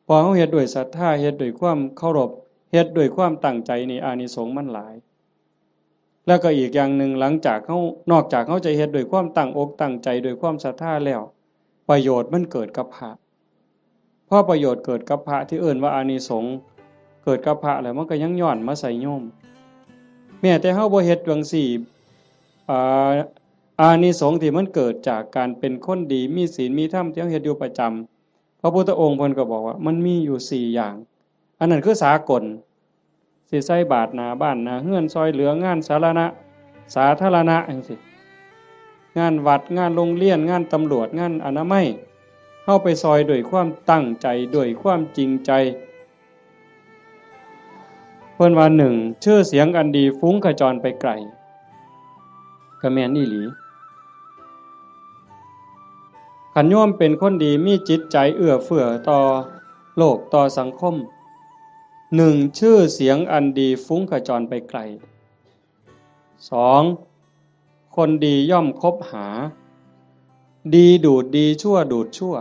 พอเฮาเฮ็ดด้วยศรัทธา เฮ็ดด้วยความเคารพ เฮ็ดด้วยความตั้งใจนี่ อานิสงส์มันหลาย แล้วก็อีกอย่างหนึ่ง หลังจากเฮา นอกจากเฮาจะเฮ็ดด้วยความตั้งอกตั้งใจ ด้วยความศรัทธาแล้ว ประโยชน์มันเกิดกับพระ พอประโยชน์เกิดกับพระที่เอิ้นว่าอานิสงส์เกิดกับพระแล้ว มันก็ยังย้อนมาใส่โยม แม้แต่เฮาบ่เฮ็ดจั่งซี้ อ่า อานิสงส์ที่มันเกิดจากการเป็นคนดี มีศีล มีธรรม ที่เฮาเฮ็ดอยู่ประจำ พระพุทธองค์เพิ่นก็บอกว่ามันมีอยู่สี่อย่าง อันนั้นคือสากล สิใส่บาตรหน้าบ้านหน้าเฮือน ซอยเหลืองานสาธารณะ สาธารณะจั่งซี้ งานวัด งานโรงเรียน งานตำรวจ งานอนามัย เฮาไปซอยด้วยความตั้งใจ ด้วยความจริงใจ เพิ่นว่า หนึ่ง ชื่อเสียงอันดีฟุ้งขจรไปไกล ก็แม่นอีหลี คันโยมเป็นคนดี มีจิตใจเอื้อเฟื้อต่อโลก ต่อสังคม หนึ่ง ชื่อเสียงอันดีฟุ้งขจรไปไกล สอง คนดีย่อมคบหา ดีดูดดี ชั่วดูดชั่ว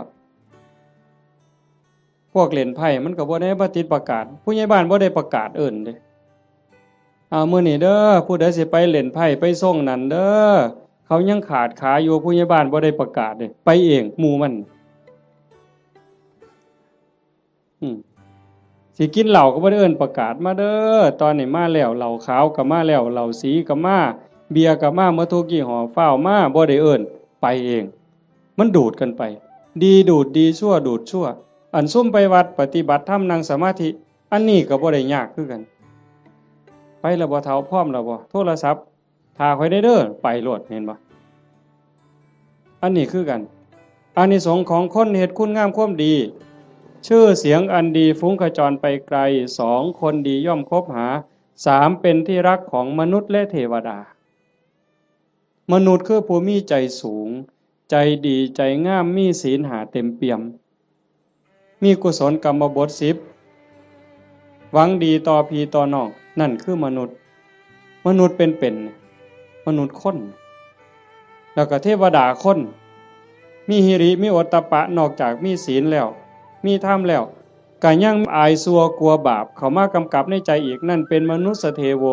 พวกเล่นไพ่มันก็บ่ได้มาติดประกาศ ผู้ใหญ่บ้านบ่ได้ประกาศเอิ้นเด้ เอามื้อนี้เด้อ ผู้ใดสิไปเล่นไพ่ไปซ่งนั่นเด้อ เขายังขาดขาอยู่ ผู้ใหญ่บ้านบ่ได้ประกาศเด้ ไปเองหมู่มัน อืม สิกินเหล้าก็บ่ได้เอิ้นประกาศ มาเด้อ ตอนนี้มาแล้ว เหล้าขาวก็มาแล้ว เหล้าสีก็มา เบียร์ก็มาหมดทุกยี่ห้อ ฟ้าวมา บ่ได้เอิ้น ไปเอง มันดูดกันไป ดีดูดดี ชั่วดูดชั่ว อันซุมไปวัดปฏิบัติธรรมนั่งสมาธิ อันนี้ก็บ่ได้ยากคือกัน ไปแล้วบ่เฒ่า พร้อมแล้วบ่ โทรศัพท์ ถ้าข้อยได้เด้อ ไปโลด เห็นบ่ อันนี้คือกัน อานิสงส์ของคนเฮ็ดคุณงามความดี ชื่อเสียงอันดีฟุ้งขจรไปไกล สอง คนดีย่อมคบหา สาม เป็นที่รักของมนุษย์และเทวดา มนุษย์คือผู้มีใจสูง ใจดี ใจงาม มีศีลห้าเต็มเปี่ยม มีกุศลกรรมบทสิบ หวังดีต่อพี่ต่อน้อง นั่นคือมนุษย์ มนุษย์เป็นๆ เนี่ย มนุษย์คน แล้วก็เทวดาคน มีหิริ มีโอตตัปปะ นอกจากมีศีลแล้ว มีธรรมแล้ว ก็ยังอายชั่วกลัวบาปเข้ามากำกับในใจอีก นั่นเป็นมนุสสเทโว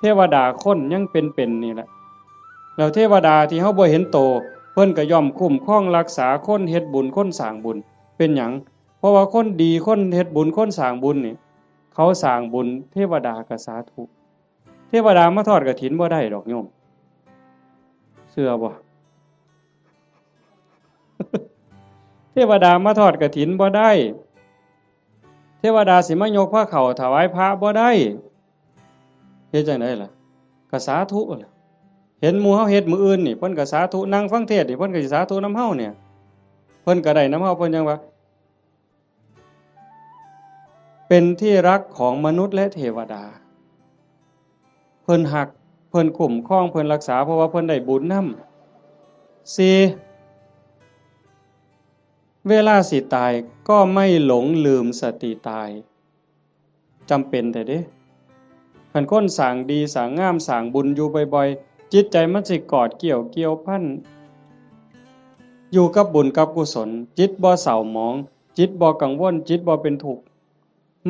เทวดาคนยังเป็นๆ นี่แหละ แล้วเทวดาที่เฮาบ่เห็นโต เพิ่นก็ย่อมคุ้มครองรักษาคนเฮ็ดบุญ คนสร้างบุญ เป็นหยัง เพราะว่าคนดี คนเฮ็ดบุญ คนสร้างบุญนี่ เขาสร้างบุญ เทวดาก็สาธุ เทวดามาทอดกฐินบ่ได้ดอกโยม เชื่อบ่ เทวดามาทอดกฐินบ่ได้ เทวดาสิมายกพระเข้าถวายพระบ่ได้ เฮ็ดจั่งใดล่ะ ก็สาธุล่ะ เห็นหมู่เฮาเฮ็ดมื้ออื่นนี่ เพิ่นก็สาธุ นั่งฟังเทศน์นี่ เพิ่นก็สิสาธุนำเฮาเนี่ย เพิ่นก็ได้นำเฮา เพิ่นจั่งว่า เป็นที่รักของมนุษย์และเทวดา เพิ่นฮัก เพิ่นคุ้มครอง เพิ่นรักษา เพราะว่าเพิ่นได้บุญนำ สี่ เวลาสิตายก็ไม่หลงลืมสติตาย จำเป็นแท้เด้ คันคนสร้างดีสร้างงามสร้างบุญอยู่บ่อยๆ จิตใจมันสิกอดเกี่ยวเกี่ยวพัน อยู่กับบุญกับกุศล จิตบ่เศร้าหมอง จิตบ่กังวล จิตบ่เป็นทุกข์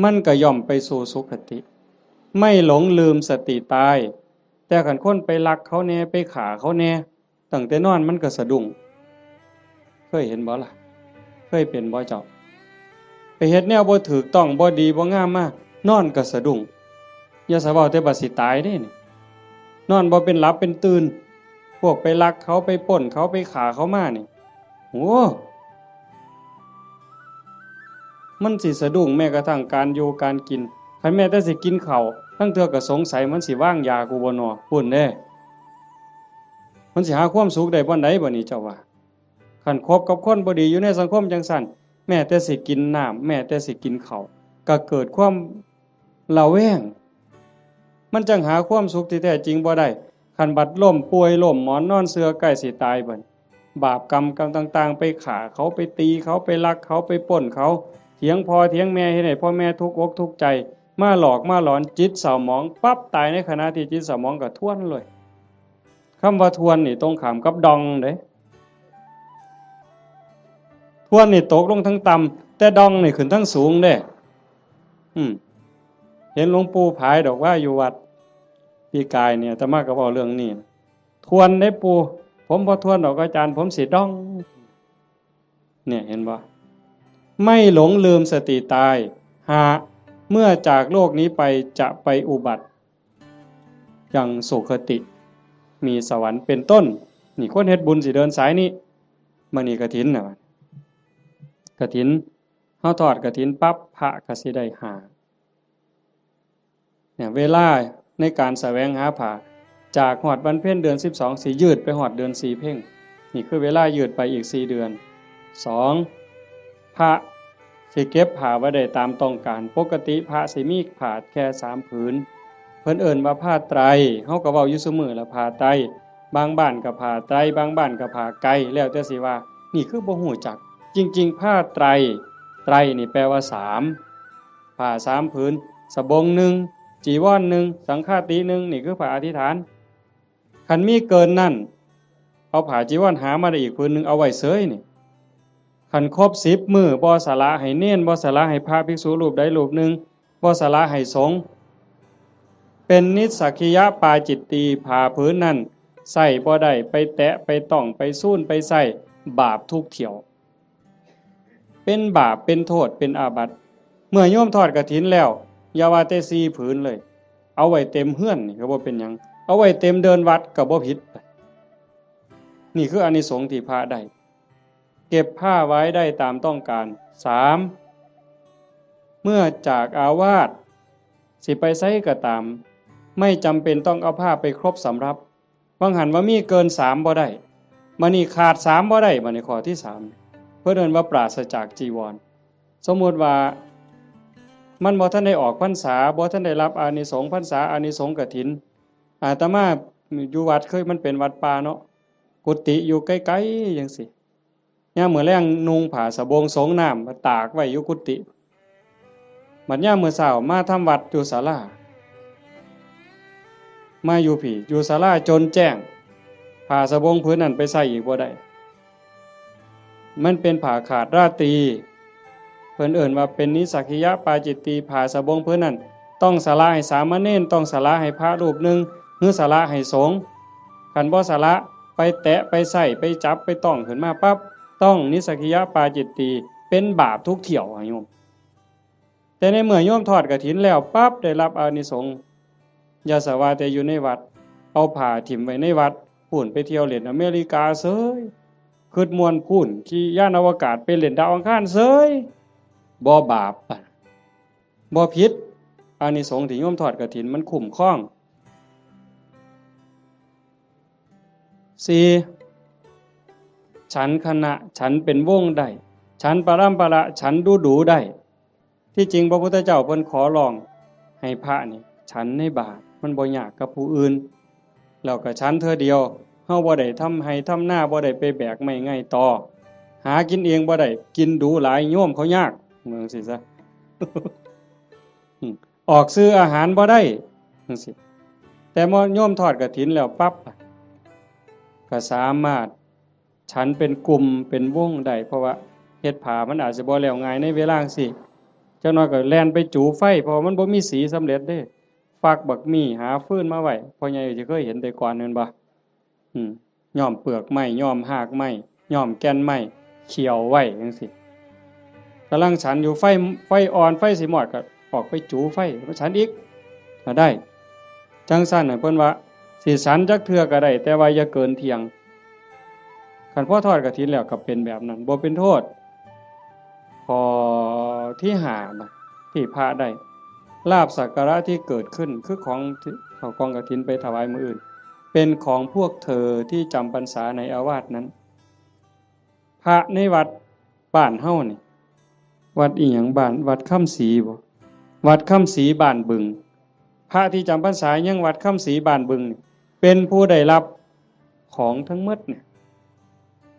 มันก็ย่อมไปสู่สุคติ ไม่หลงลืมสติตาย แต่คันคนไปลักเขาแน่ ไปฆ่าเขาแน่ ตั้งแต่นอนมันก็สะดุ้ง เคยเห็นบ่ล่ะ เคยเป็นบ่เจ้า ไปเฮ็ดแนวบ่ถูกต้อง บ่ดีบ่งามมา นอนก็สะดุ้ง อย่าสะเว้าแต่บัดสิตายเด้นี่ นอนบ่เป็นหลับเป็นตื่น พวกไปลักเขา ไปปล้นเขา ไปฆ่าเขามานี่ โอ้ มันสิสะดุ้งแม้กระทั่งการอยู่การกิน คันแม้แต่สิกินข้าว ลางเทื่อก็สงสัยมันสิวางยากูบ่น้อ พู้นเด้ มันสิหาความสุขได้บ่อนใดบ่นี่เจ้าว่า คันคบกับคนบ่ดีอยู่ในสังคมจั่งซั้น แม้แต่สิกินน้ำ แม้แต่สิกินข้าว ก็เกิดความระแวง มันจั่งหาความสุขที่แท้จริงบ่ได้ คันบัดล้มป่วยล้มหมอนนอนเสื่อใกล้สิตายบัด บาปกรรม กรรมต่างๆ ไปฆ่าเขา ไปตีเขา ไปลักเขา ไปปล้นเขา เถียงพ่อเถียงแม่ เฮ็ดให้พ่อแม่ทุกข์อกทุกข์ใจ มาหลอกมาหลอน จิตเศร้าหมองปั๊บ ตายในขณะที่จิตเศร้าหมองก็ทวนเลย คำว่าทวนนี่ตรงข้ามกับดองเด้ ทวนนี่ตกลงทั้งต่ำ แต่ดองนี่ขึ้นทั้งสูงเด้ อืม เห็นหลวงปู่ผายดอกว่าอยู่วัด ปีกายเนี่ย อาตมาก็เว้าเรื่องนี้ ทวนได้ปู่ ผมบ่ทวนดอกอาจารย์ ผมสิดอง เนี่ยเห็นบ่ ไม่หลงลืมสติตาย ห้า เมื่อจากโลกนี้ไปจะไปอุบัติยังสุคติ มีสวรรค์เป็นต้น นี่คนเฮ็ดบุญสิเดินสายนี้ มื้อนี้กฐินน่ะ กฐิน เฮาทอดกฐินปั๊บ พระก็สิได้ห้า เนี่ย เวลาในการแสวงหาผ้า จากฮอดวันเพ็ญเดือนสิบสอง สิยืดไปฮอดเดือนสี่เพ็ญ นี่คือเวลายืดไปอีกสี่เดือน สอง พระสิเก็บผ้าไว้ได้ตามต้องการ ปกติพระสิมีผ้าแค่สามผืน เพิ่นเอิ้นว่าผ้าไตร เฮาก็เว้าอยู่ซุมื้อละ ผ้าไตร บางบ้านก็ผ้าไตร บางบ้านก็ผ้าไก แล้วแต่สิว่า นี่คือบ่ฮู้จัก จริงๆ ผ้าไตร ไตรนี่แปลว่าสาม ผ้าสามผืน สบงหนึ่ง จีวรหนึ่ง สังฆาติหนึ่ง นี่คือผ้าอธิษฐาน คันมีเกินนั้น เอาผ้าจีวรหามาได้อีกผืนหนึ่ง เอาไว้เสยนี่ คันครบสิบมื้อ บ่สละให้เณร บ่สละให้พระภิกษุรูปใดรูปหนึ่ง บ่สละให้สงฆ์ เป็นนิสสักขิยปาจิตตี ผ้าผืนนั้นใส่บ่ได้ ไปแตะ ไปต้อง ไปซูน ไปใส่ บาปทุกเที่ยว เป็นบาป เป็นโทษ เป็นอาบัติ เมื่อโยมทอดกฐินแล้ว อย่าว่าแต่สี่ผืนเลย เอาไว้เต็มเฮือนนี่ก็บ่เป็นหยัง เอาไว้เต็มเดินวัดก็บ่ผิด นี่คืออานิสงส์ที่พระได้ เก็บผ้าไว้ได้ตามต้องการ สาม เมื่อจากอาวาส สิไปไสก็ตาม ไม่จำเป็นต้องเอาผ้าไปครบสำรับ บางหันว่ามีเกินสามบ่ได้ บัดนี้ขาดสามบ่ได้ บัดนี้ข้อที่สาม เพิ่นเอิ้นว่าปราศจากจีวร สมมุติว่ามันบ่ทันได้ออกพรรษา บ่ทันได้รับอานิสงส์พรรษา อานิสงส์กฐิน อาตมาอยู่วัดเคย มันเป็นวัดป่าเนาะ กุฏิอยู่ไกลๆจั่งซี้ ยามมื้อแลงนุ่งผ้าสบงสงน้ำมาตากไว้อยู่กุฏิ บัดยามมื้อเช้ามาทำวัดอยู่ศาลา มาอยู่พี้ อยู่ศาลาจนแจ้ง ผ้าสบงผืนนั้นไปใส่อีกบ่ได้ มันเป็นผ้าขาดราตรี เพิ่นเอิ้นว่าเป็นนิสสักขิยปาจิตตี ผ้าสบงผืนนั้น ต้องสละให้สามเณร ต้องสละให้พระรูปหนึ่ง หรือสละให้สงฆ์ คันบ่สละ ไปแตะ ไปใส่ ไปจับ ไปต้องขึ้นมาปั๊บ ต้องนิสสักขิยปาจิตตี เป็นบาปทุกเที่ยวอะโยม แต่ในเมื่อโยมทอดกฐินแล้วปั๊บ ได้รับอานิสงส์ อย่าสะว่าแต่อยู่ในวัด เอาผ้าถิ่มไว้ในวัด พู้นไปเที่ยวเล่นอเมริกาเสย คิดม่วนพู้น ขี่ยานอวกาศไปเล่นดาวอังคารเสย บ่บาป บ่ผิด อานิสงส์ที่โยมทอดกฐินมันคุ้มครอง สี่ ฉันคณะ ฉันเป็นวงได้ ฉันปรำปรา ฉันดูดูได้ ที่จริงพระพุทธเจ้าเพิ่นขอร้องให้พระนี่ฉันในบาตร มันบ่ยากกับผู้อื่น แล้วก็ฉันเทื่อเดียว เฮาบ่ได้ทำไฮ่ทำนา บ่ได้ไปแบกไม้ไง่ตอ หากินเองบ่ได้ กินดูหลายโยมเขายาก ว่าจั่งซี้ซะ อืม ออกซื้ออาหารบ่ได้ จั่งซี้ แต่เมื่อโยมทอดกฐินแล้วปั๊บ ก็สามารถฉันเป็นกลุ่มเป็นวงได้ เพราะว่าเฮ็ดผ้ามันอาจจะบ่แล้วง่ายในเวลาจั่งซี้ จักหน่อยก็แล่นไปจูไฟ เพราะว่ามันบ่มีสีสำเร็จเด้ ฟักบักมี่ หาฟืนมาไว้ พ่อใหญ่สิเคยเห็นแต่ก่อนแม่นบ่ อืม ย้อมเปลือกไม้ ย้อมฮากไม้ ย้อมแก่นไม้ เคี่ยวไว้จั่งซี้ กำลังฉันอยู่ ไฟ ไฟอ่อน ไฟสิมอดก็ออกไปจูไฟ มาฉันอีก ก็ได้ จั่งซั้นน่ะ เพิ่นว่าสิฉันจักเทื่อก็ได้ แต่ว่าอย่าเกินเที่ยง คันพอทอดกฐินแล้วก็เป็นแบบนั้น บ่เป็นโทษ ข้อที่ห้านะ ที่พระได้ ลาภสักการะที่เกิดขึ้น คือของที่เขากองกฐินไปถวายมื้ออื่น เป็นของพวกเธอที่จำพรรษาในอาวาสนั้น พระในวัดบ้านเฮานี่ วัดอีหยังบ้าน วัดคำศรีบ่ วัดคำศรีบ้านบึง พระที่จำพรรษายังวัดคำศรีบ้านบึงนี่ เป็นผู้ได้รับของทั้งหมดเนี่ย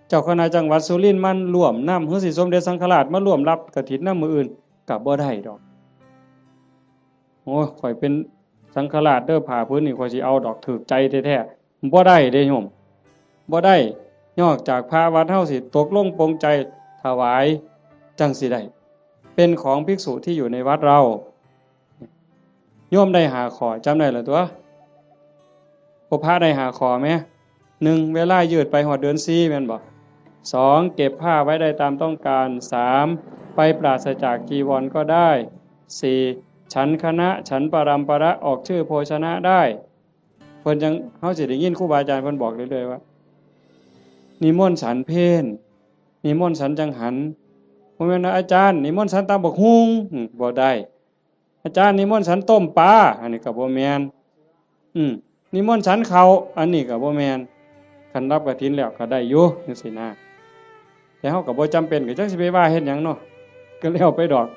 เจ้าคณะจังหวัดสุรินทร์มาร่วมนำ หรือสิสมเด็จสังฆราชมาร่วมรับกฐินนำมื้ออื่น ก็บ่ได้ดอก โอ้ย ข้อยเป็นสังฆราชเด้อ ผ้าผืนนี่ข้อยสิเอาดอก ถูกใจแท้ๆ บ่ได้เด้โยม บ่ได้ นอกจากพระวัดเฮาสิตกลงปลงใจถวายจั่งสิได้ เป็นของภิกษุที่อยู่ในวัดเรา โยมได้ห้าข้อ จำได้แล้วตั๊ว พวกพระได้ห้าข้อแหม หนึ่ง เวลายืดไปฮอดเดือนสี่แม่นบ่ สอง เก็บผ้าไว้ได้ตามต้องการ สาม ไปปราศจากจีวรก็ได้ สี่ ฉันคณะ ฉันปรำประ ออกชื่อโภชนะได้ เพิ่นจั่ง เฮาสิได้ยินครูบาอาจารย์เพิ่นบอกเรื่อยๆว่า นิมนต์ฉันเพล นิมนต์ฉันจังหัน บ่แม่นว่า อาจารย์ นิมนต์ฉันตำบักหุ่ง อืม บ่ได้ อาจารย์นิมนต์ฉันต้มปลา อันนี้ก็บ่แม่น อืม นิมนต์ฉันข้าว อันนี้ก็บ่แม่น คันรับกฐินแล้วก็ได้อยู่จั่งซี้นะ แต่เฮาก็บ่จำเป็น ก็จักสิไปว่าเฮ็ดหยังเนาะ ก็แล้วไปดอก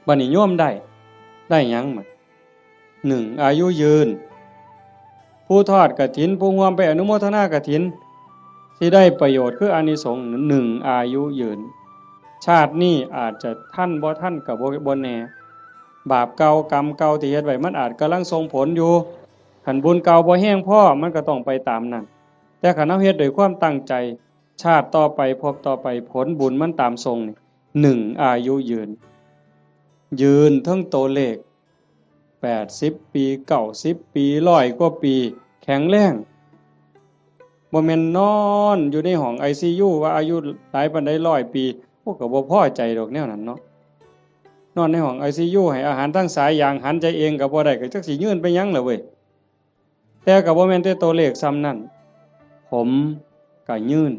บัดนี้โยมได้ ได้หยังบัด หนึ่ง อายุยืน ผู้ทอดกฐิน ผู้ร่วมไปอนุโมทนากฐิน สิได้ประโยชน์คืออานิสงส์ หนึ่ง อายุยืน ชาตินี้อาจจะทันบ่ทันก็บ่ บ่แน่ บาปเก่ากรรมเก่าที่เฮ็ดไว้ มันอาจกำลังส่งผลอยู่ คันบุญเก่าบ่แฮงพอ มันก็ต้องไปตามนั้น แต่คันเฮาเฮ็ดด้วยความตั้งใจ ชาติต่อไป ภพต่อไป ผลบุญมันตามส่งนี่ หนึ่ง อายุยืน ยืนเทิงตัวเลข แปดสิบปี เก้าสิบปี ร้อยกว่าปี แข็งแรง บ่แม่นนอนอยู่ในห้องไอซียู ว่าอายุหลายปานใด ร้อยปี โอ้ ก็บ่พอใจดอกแนวนั้นเนาะ นอนในห้องไอซียู ให้อาหารทางสายยาง หันใจเองก็บ่ได้ ก็จักสิยืนไปหยังล่ะเว้ย แต่ก็บ่แม่นแต่ตัวเลขส่ำนั้น ผมก็ยืน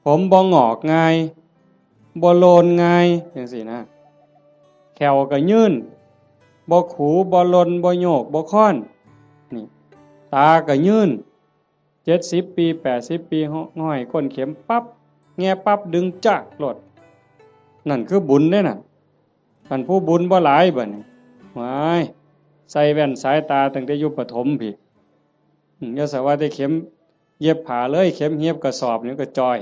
ผมบ่งอกง่าย บ่โลนง่ายจั่งซี้นะ แข้วก็ยืน บ่ขู บ่หล่น บ่โยก บ่ค้อน นี่ ตาก็ยืน เจ็ดสิบปี แปดสิบปี ห้อยก้นเข็มปั๊บ แงะปั๊บ ดึงจากโลด นั่นคือบุญเด้นั่น คันผู้บุญบ่หลายบัดนี้ ว้าย ใส่แว่นสายตาตั้งแต่อยู่ประถมพี้ อืม อย่าสะว่าแต่เข็มเย็บผ้าเลย เข็มเย็บกระสอบนี่ก็จ่อย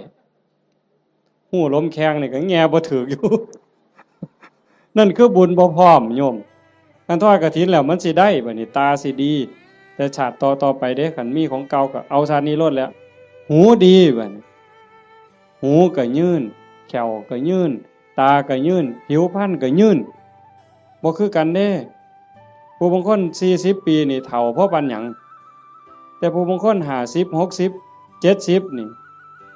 ฮู้ลมแข้งนี่ก็แงะบ่ถืกอยู่ นั่นคือบุญบ่พร้อมโยม คันทอดกฐินแล้วมันสิได้บัดนี้ ตาสิดี แต่ชาติต่อๆไปเด้ คันมีของเก่าก็เอาชาตินี้โลดแหละ หูดีบัดนี้ หูก็ยืน แข้วก็ยืน ตาก็ยืน ผิวพรรณก็ยืน บ่คือกันเด้ ผู้บางคนสี่สิบปีนี่เฒ่าพอปานหยัง แต่ผู้บางคนห้าสิบ หกสิบ เจ็ดสิบนี่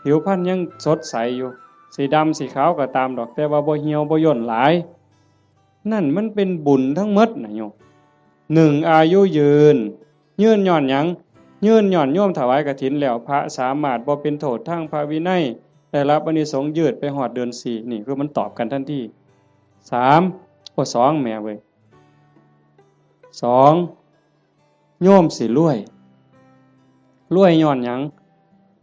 ผิวพรรณยังสดใสอยู่ สิดำสิขาวก็ตามดอก แต่ว่าบ่เหี่ยวบ่ย่นหลาย นั่นมันเป็นบุญทั้งหมดนะโยม หนึ่ง อายุยืน ยืนย้อนหยัง ยืนย้อนโยมถวายกฐินแล้ว พระสามารถบ่เป็นโทษทางพระวินัย ได้รับอานิสงส์ยืดไปฮอดเดือนสี่ นี่คือมันตอบกันทันที สาม โอ้ สอง แหมเว้ย สอง โยมสิรวย รวยย้อนหยัง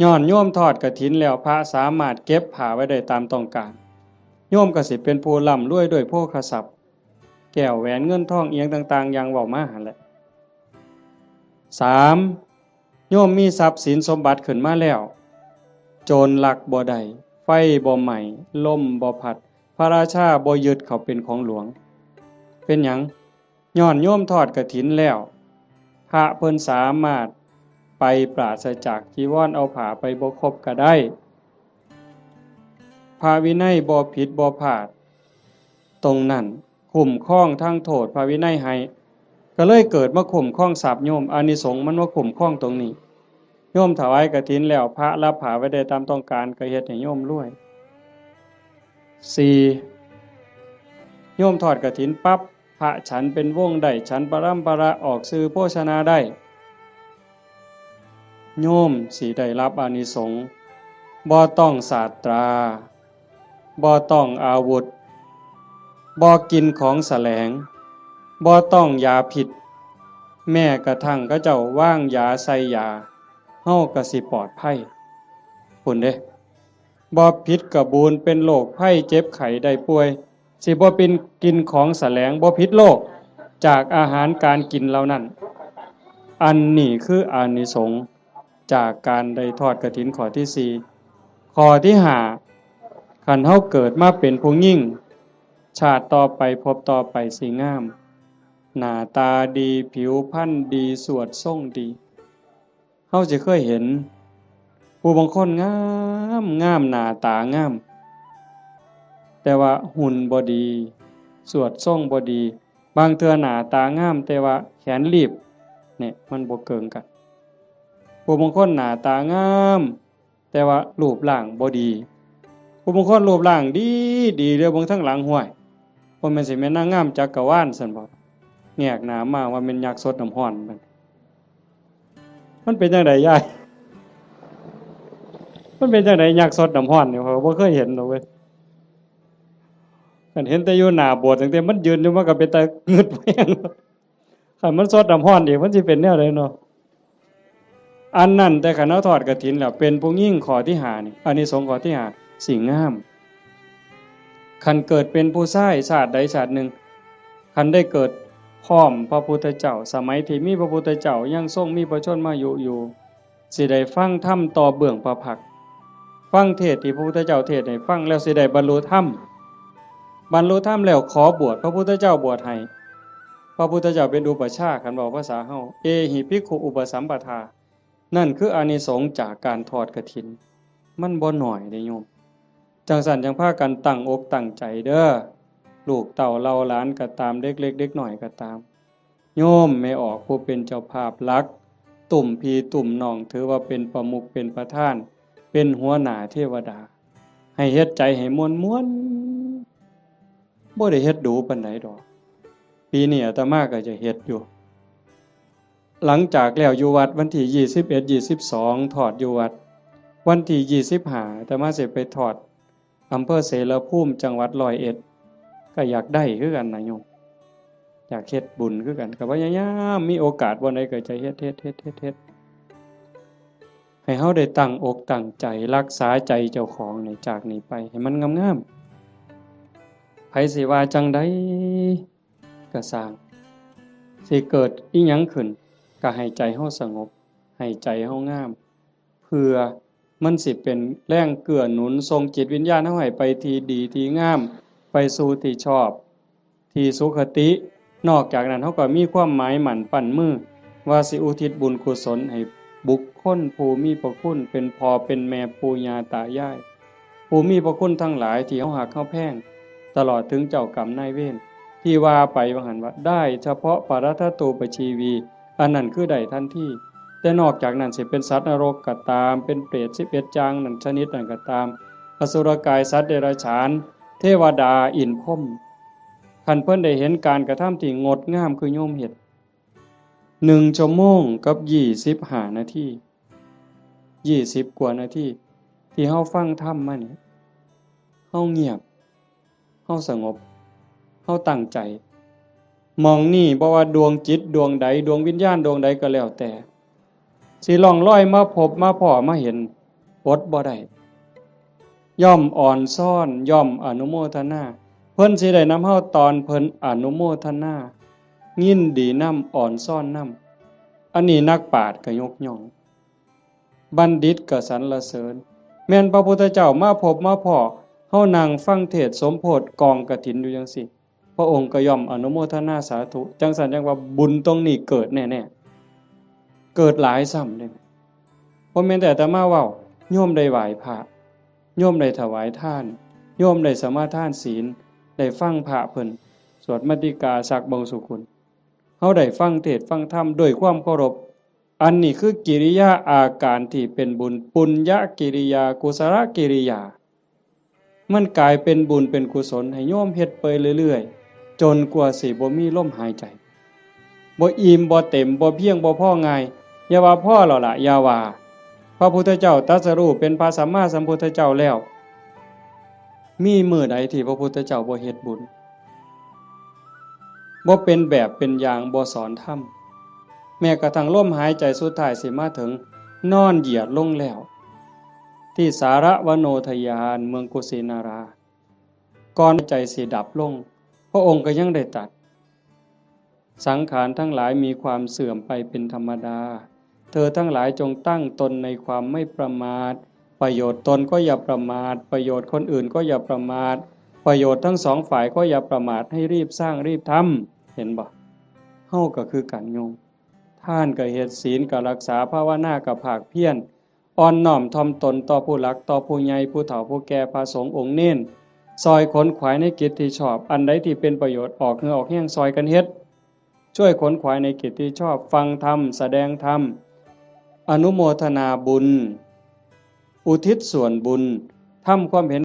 ย้อนโยมทอดกฐินแล้ว พระสามารถเก็บผ้าไว้ได้ตามต้องการ โยมก็สิเป็นผู้ร่ำรวยด้วยโภคทรัพย์ แก้วแหวนเงินทองอิหยังต่างๆ อย่างเว้ามาหั่นแหละ สาม โยมมีทรัพย์สินสมบัติขึ้นมาแล้ว โจรลักบ่ได้ ไฟบ่ไหม้ ลมบ่พัด พระราชาบ่ยึดเขาเป็นของหลวง เป็นหยัง ย้อนโยมทอดกฐินแล้ว พระเพิ่นสามารถ ไปปราศจากจีวร เอาผ้าไปบ่ครบก็ได้ พระวินัยบ่ผิดบ่พลาด ตรงนั้นคุ้มครองทั้งโทษพระวินัยให้ ก็เลยเกิดมาคุ้มครองทรัพย์โยม อานิสงส์มันมาคุ้มครองตรงนี้ โยมถวายกฐินแล้ว พระรับผ้าไว้ได้ตามต้องการ ก็เฮ็ดให้โยมรวย สี่ โยมทอดกฐินปั๊บ พระฉันเป็นวงได้ ฉันปรำปรา ออกสื่อโภชนาได้ โยมสิได้รับอานิสงส์ บ่ต้องสาตรา บ่ต้องอาวุธ บ่กินของแสลง บ่ต้องยาพิษ แม้กระทั่งเขาเจ้าวางยาใส่ยา เฮาก็สิปลอดภัย พุ้นเด้ บ่ผิดกะบูน เป็นโรคภัยเจ็บไข้ได้ป่วย สิบ่เป็นกินของแสลง บ่ผิดโรค จากอาหารการกินเหล่านั้น อันนี้คืออานิสงส์จากการได้ทอดกฐินข้อที่สี่ ข้อที่ห้า คันเฮาเกิดมาเป็นผู้หญิง ชาติต่อไปภพต่อไปสิงาม หน้าตาดี ผิวพรรณดี สวดทรงดี เฮาสิเคยเห็น ผู้บางคนงามงาม หน้าตางาม แต่ว่าหุ่นบ่ดี สวดทรงบ่ดี บางเทื่อหน้าตางาม แต่ว่าแขนลีบ เนี่ย มันบ่เกิงกัน ผู้บางคนหน้าตางาม แต่ว่ารูปร่างบ่ดี ผู้บางคนรูปร่างดีดี เดียวเบิ่งทางหลัง ห้วย บ่แม่นสิแม่นนางงามจักรวาลซั่นบ่ แงกหน้ามาว่าแม่นยักษ์สดน้ำร้อนมัน มันเป็นจั่งใดยาย มันเป็นจั่งใดยักษ์สดน้ำร้อนนี่ ข้อยก็บ่เคยเห็นดอกเว้ย คันเห็นแต่อยู่หน้าโบสถ์ ตั้งแต่มันยืนอยู่ มันก็เป็นตางึดแฮง คันมันสดน้ำร้อนอีก มันสิเป็นแนวใดเนาะ อันนั้น แต่คันเฮาทอดกฐินแล้ว เป็นผู้หญิงข้อที่ห้านี่ อานิสงส์ข้อที่ห้า สิงาม คันเกิดเป็นผู้ชายชาติใดชาติหนึ่ง คันได้เกิดพร้อมพระพุทธเจ้า สมัยที่มีพระพุทธเจ้ายังทรงมีพระชนมายุอยู่ สิได้ฟังธรรมต่อเบื้องพระพักตร์ ฟังเทศน์ที่พระพุทธเจ้าเทศน์ให้ฟังแล้ว สิได้บรรลุธรรม บรรลุธรรมแล้วขอบวช พระพุทธเจ้าบวชให้ พระพุทธเจ้าเป็นอุปัชฌาย์ คันเว้าภาษาเฮา เอหิภิกขุอุปสัมปทา นั่นคืออานิสงส์จากการทอดกฐิน มันบ่น้อยเด้โยม จั่งซั้นจั่งพากันตั้งอกตั้งใจเด้อ ลูกเต้าเหล่าหลานก็ตาม เด็กเล็กเด็กน้อยก็ตาม โยมแม่ออกผู้เป็นเจ้าภาพหลัก ตุ้มพี่ตุ้มน้อง ถือว่าเป็นประมุขเป็นประธาน เป็นหัวหน้าเทวดา ให้เฮ็ดใจให้ม่วนๆ บ่ได้เฮ็ดดูปานใดดอก ปีนี้อาตมาก็จะเฮ็ดอยู่ หลังจากแล้วอยู่วัดวันที่ยี่สิบเอ็ด ยี่สิบสอง ทอดอยู่วัด วันที่ยี่สิบห้า อาตมาสิไปทอดอำเภอเสรภูมิ จังหวัดร้อยเอ็ด ก็อยากได้คือกันนะโยม อยากเฮ็ดบุญคือกัน ก็พยายามมีโอกาสบ่อนใดก็จะเฮ็ด เฮ็ด เฮ็ด เฮ็ด เฮ็ด ให้เฮาได้ตั้งอกตั้งใจรักษาใจเจ้าของนี่ จากนี้ไปให้มันงามๆ ไผสิว่าจั่งใดก็ซ่าง สิเกิดอิหยังขึ้น ก็ให้ใจเฮาสงบ ให้ใจเฮางาม เพื่อมันสิเป็นแรงเกื้อหนุนส่งจิตวิญญาณเฮาให้ไปที่ดีที่งาม ไปสู่ที่ชอบ ที่สุคติ นอกจากนั้นเฮาก็มีความหมายมั่นปั้นมือ ว่าสิอุทิศบุญกุศลให้บุคคลผู้มีพระคุณ เป็นพ่อเป็นแม่ปู่ย่าตายาย ผู้มีพระคุณทั้งหลายที่เฮาฮักเฮาแพง ตลอดถึงเจ้ากรรมนายเวร ที่ว่าไปว่าหั่นว่า ได้เฉพาะปรัตถตูปชีวี อันนั้นคือได้ทันที แต่นอกจากนั้นสิเป็นสัตว์นรกก็ตาม เป็นเปรตสิบเอ็ดอย่างนั้นชนิดนั้นก็ตาม อสุรกาย สัตว์เดรัจฉาน เทวดา อินทร์พรหม คันเพิ่นได้เห็นการกระทำที่งดงามคือโยมเฮ็ด หนึ่งชั่วโมงกับยี่สิบห้านาที ยี่สิบกว่านาที ที่เฮาฟังธรรมมานี่ เฮาเงียบ เฮาสงบ เฮาตั้งใจ หม่องนี้บ่ว่าดวงจิตดวงใด ดวงวิญญาณดวงใดก็แล้วแต่ สิล่องลอยมาพบมาพ้อมาเห็น อดบ่ได้ ย่อมอ่อนซ้อน ย่อมอนุโมทนา เพิ่นสิได้นำเฮาตอนเพิ่นอนุโมทนา ยินดีนำ อ่อนซ้อนนำ อันนี้นักปราชญ์ก็ยกย่อง บัณฑิตก็สรรเสริญ แม่นพระพุทธเจ้ามาพบมาพ้อ เฮานั่งฟังเทศน์สมโภชน์กองกฐินอยู่จั่งซี้ พระองค์ก็ย่อมอนุโมทนาสาธุ จั่งซั้นจั่งว่าบุญตรงนี้เกิดแน่ๆ เกิดหลายซ้ำเด้ บ่แม่นแต่อาตมาเว้า โยมได้ไหว้พระ โยมได้ถวายทาน โยมได้สมาทานศีล ได้ฟังพระเพิ่นสวดมัตติกาสักบงสุกุล เฮาได้ฟังเทศน์ฟังธรรมด้วยความเคารพ อันนี้คือกิริยาอาการที่เป็นบุญ ปุญญกิริยา กุศลกิริยา มันกลายเป็นบุญเป็นกุศลให้โยมเฮ็ดไปเรื่อยๆ จนกว่าสิบ่มีลมหายใจ บ่อิ่มบ่เต็ม บ่เพียงบ่พอง่าย อย่าว่าพอแล้วล่ะ อย่าว่า พระพุทธเจ้าตรัสรู้เป็นพระสัมมาสัมพุทธเจ้าแล้ว มีมื้อใดที่พระพุทธเจ้าบ่เฮ็ดบุญ บ่เป็นแบบเป็นอย่าง บ่สอนธรรม แม้กระทั่งลมหายใจสุดท้ายสิมาถึง นอนเหยียดลงแล้ว ที่สารวโนทยานเมืองกุสินารา ก่อนใจสิดับลง พระองค์ก็ยังได้ตรัส สังขารทั้งหลายมีความเสื่อมไปเป็นธรรมดา เธอทั้งหลายจงตั้งตนในความไม่ประมาท ประโยชน์ตนก็อย่าประมาท ประโยชน์คนอื่นก็อย่าประมาท ประโยชน์ทั้งสองฝ่ายก็อย่าประมาท ให้รีบสร้างรีบทำ เห็นบ่ เฮาก็คือกันโยม ทานก็เฮ็ด ศีลก็รักษา ภาวนาก็ภาคเพียร อ่อนน้อมถ่อมตนต่อผู้หลัก ต่อผู้ใหญ่ ผู้เฒ่า ผู้แก่ พระสงฆ์องค์เณร ซอยขนขวายในกิจที่ชอบ อันใดที่เป็นประโยชน์ ออกเหงื่อออกแฮงซอยกันเฮ็ด ช่วยขนขวายในกิจที่ชอบ ฟังธรรม แสดงธรรม อนุโมทนาบุญ อุทิศส่วนบุญ ทำความเห็น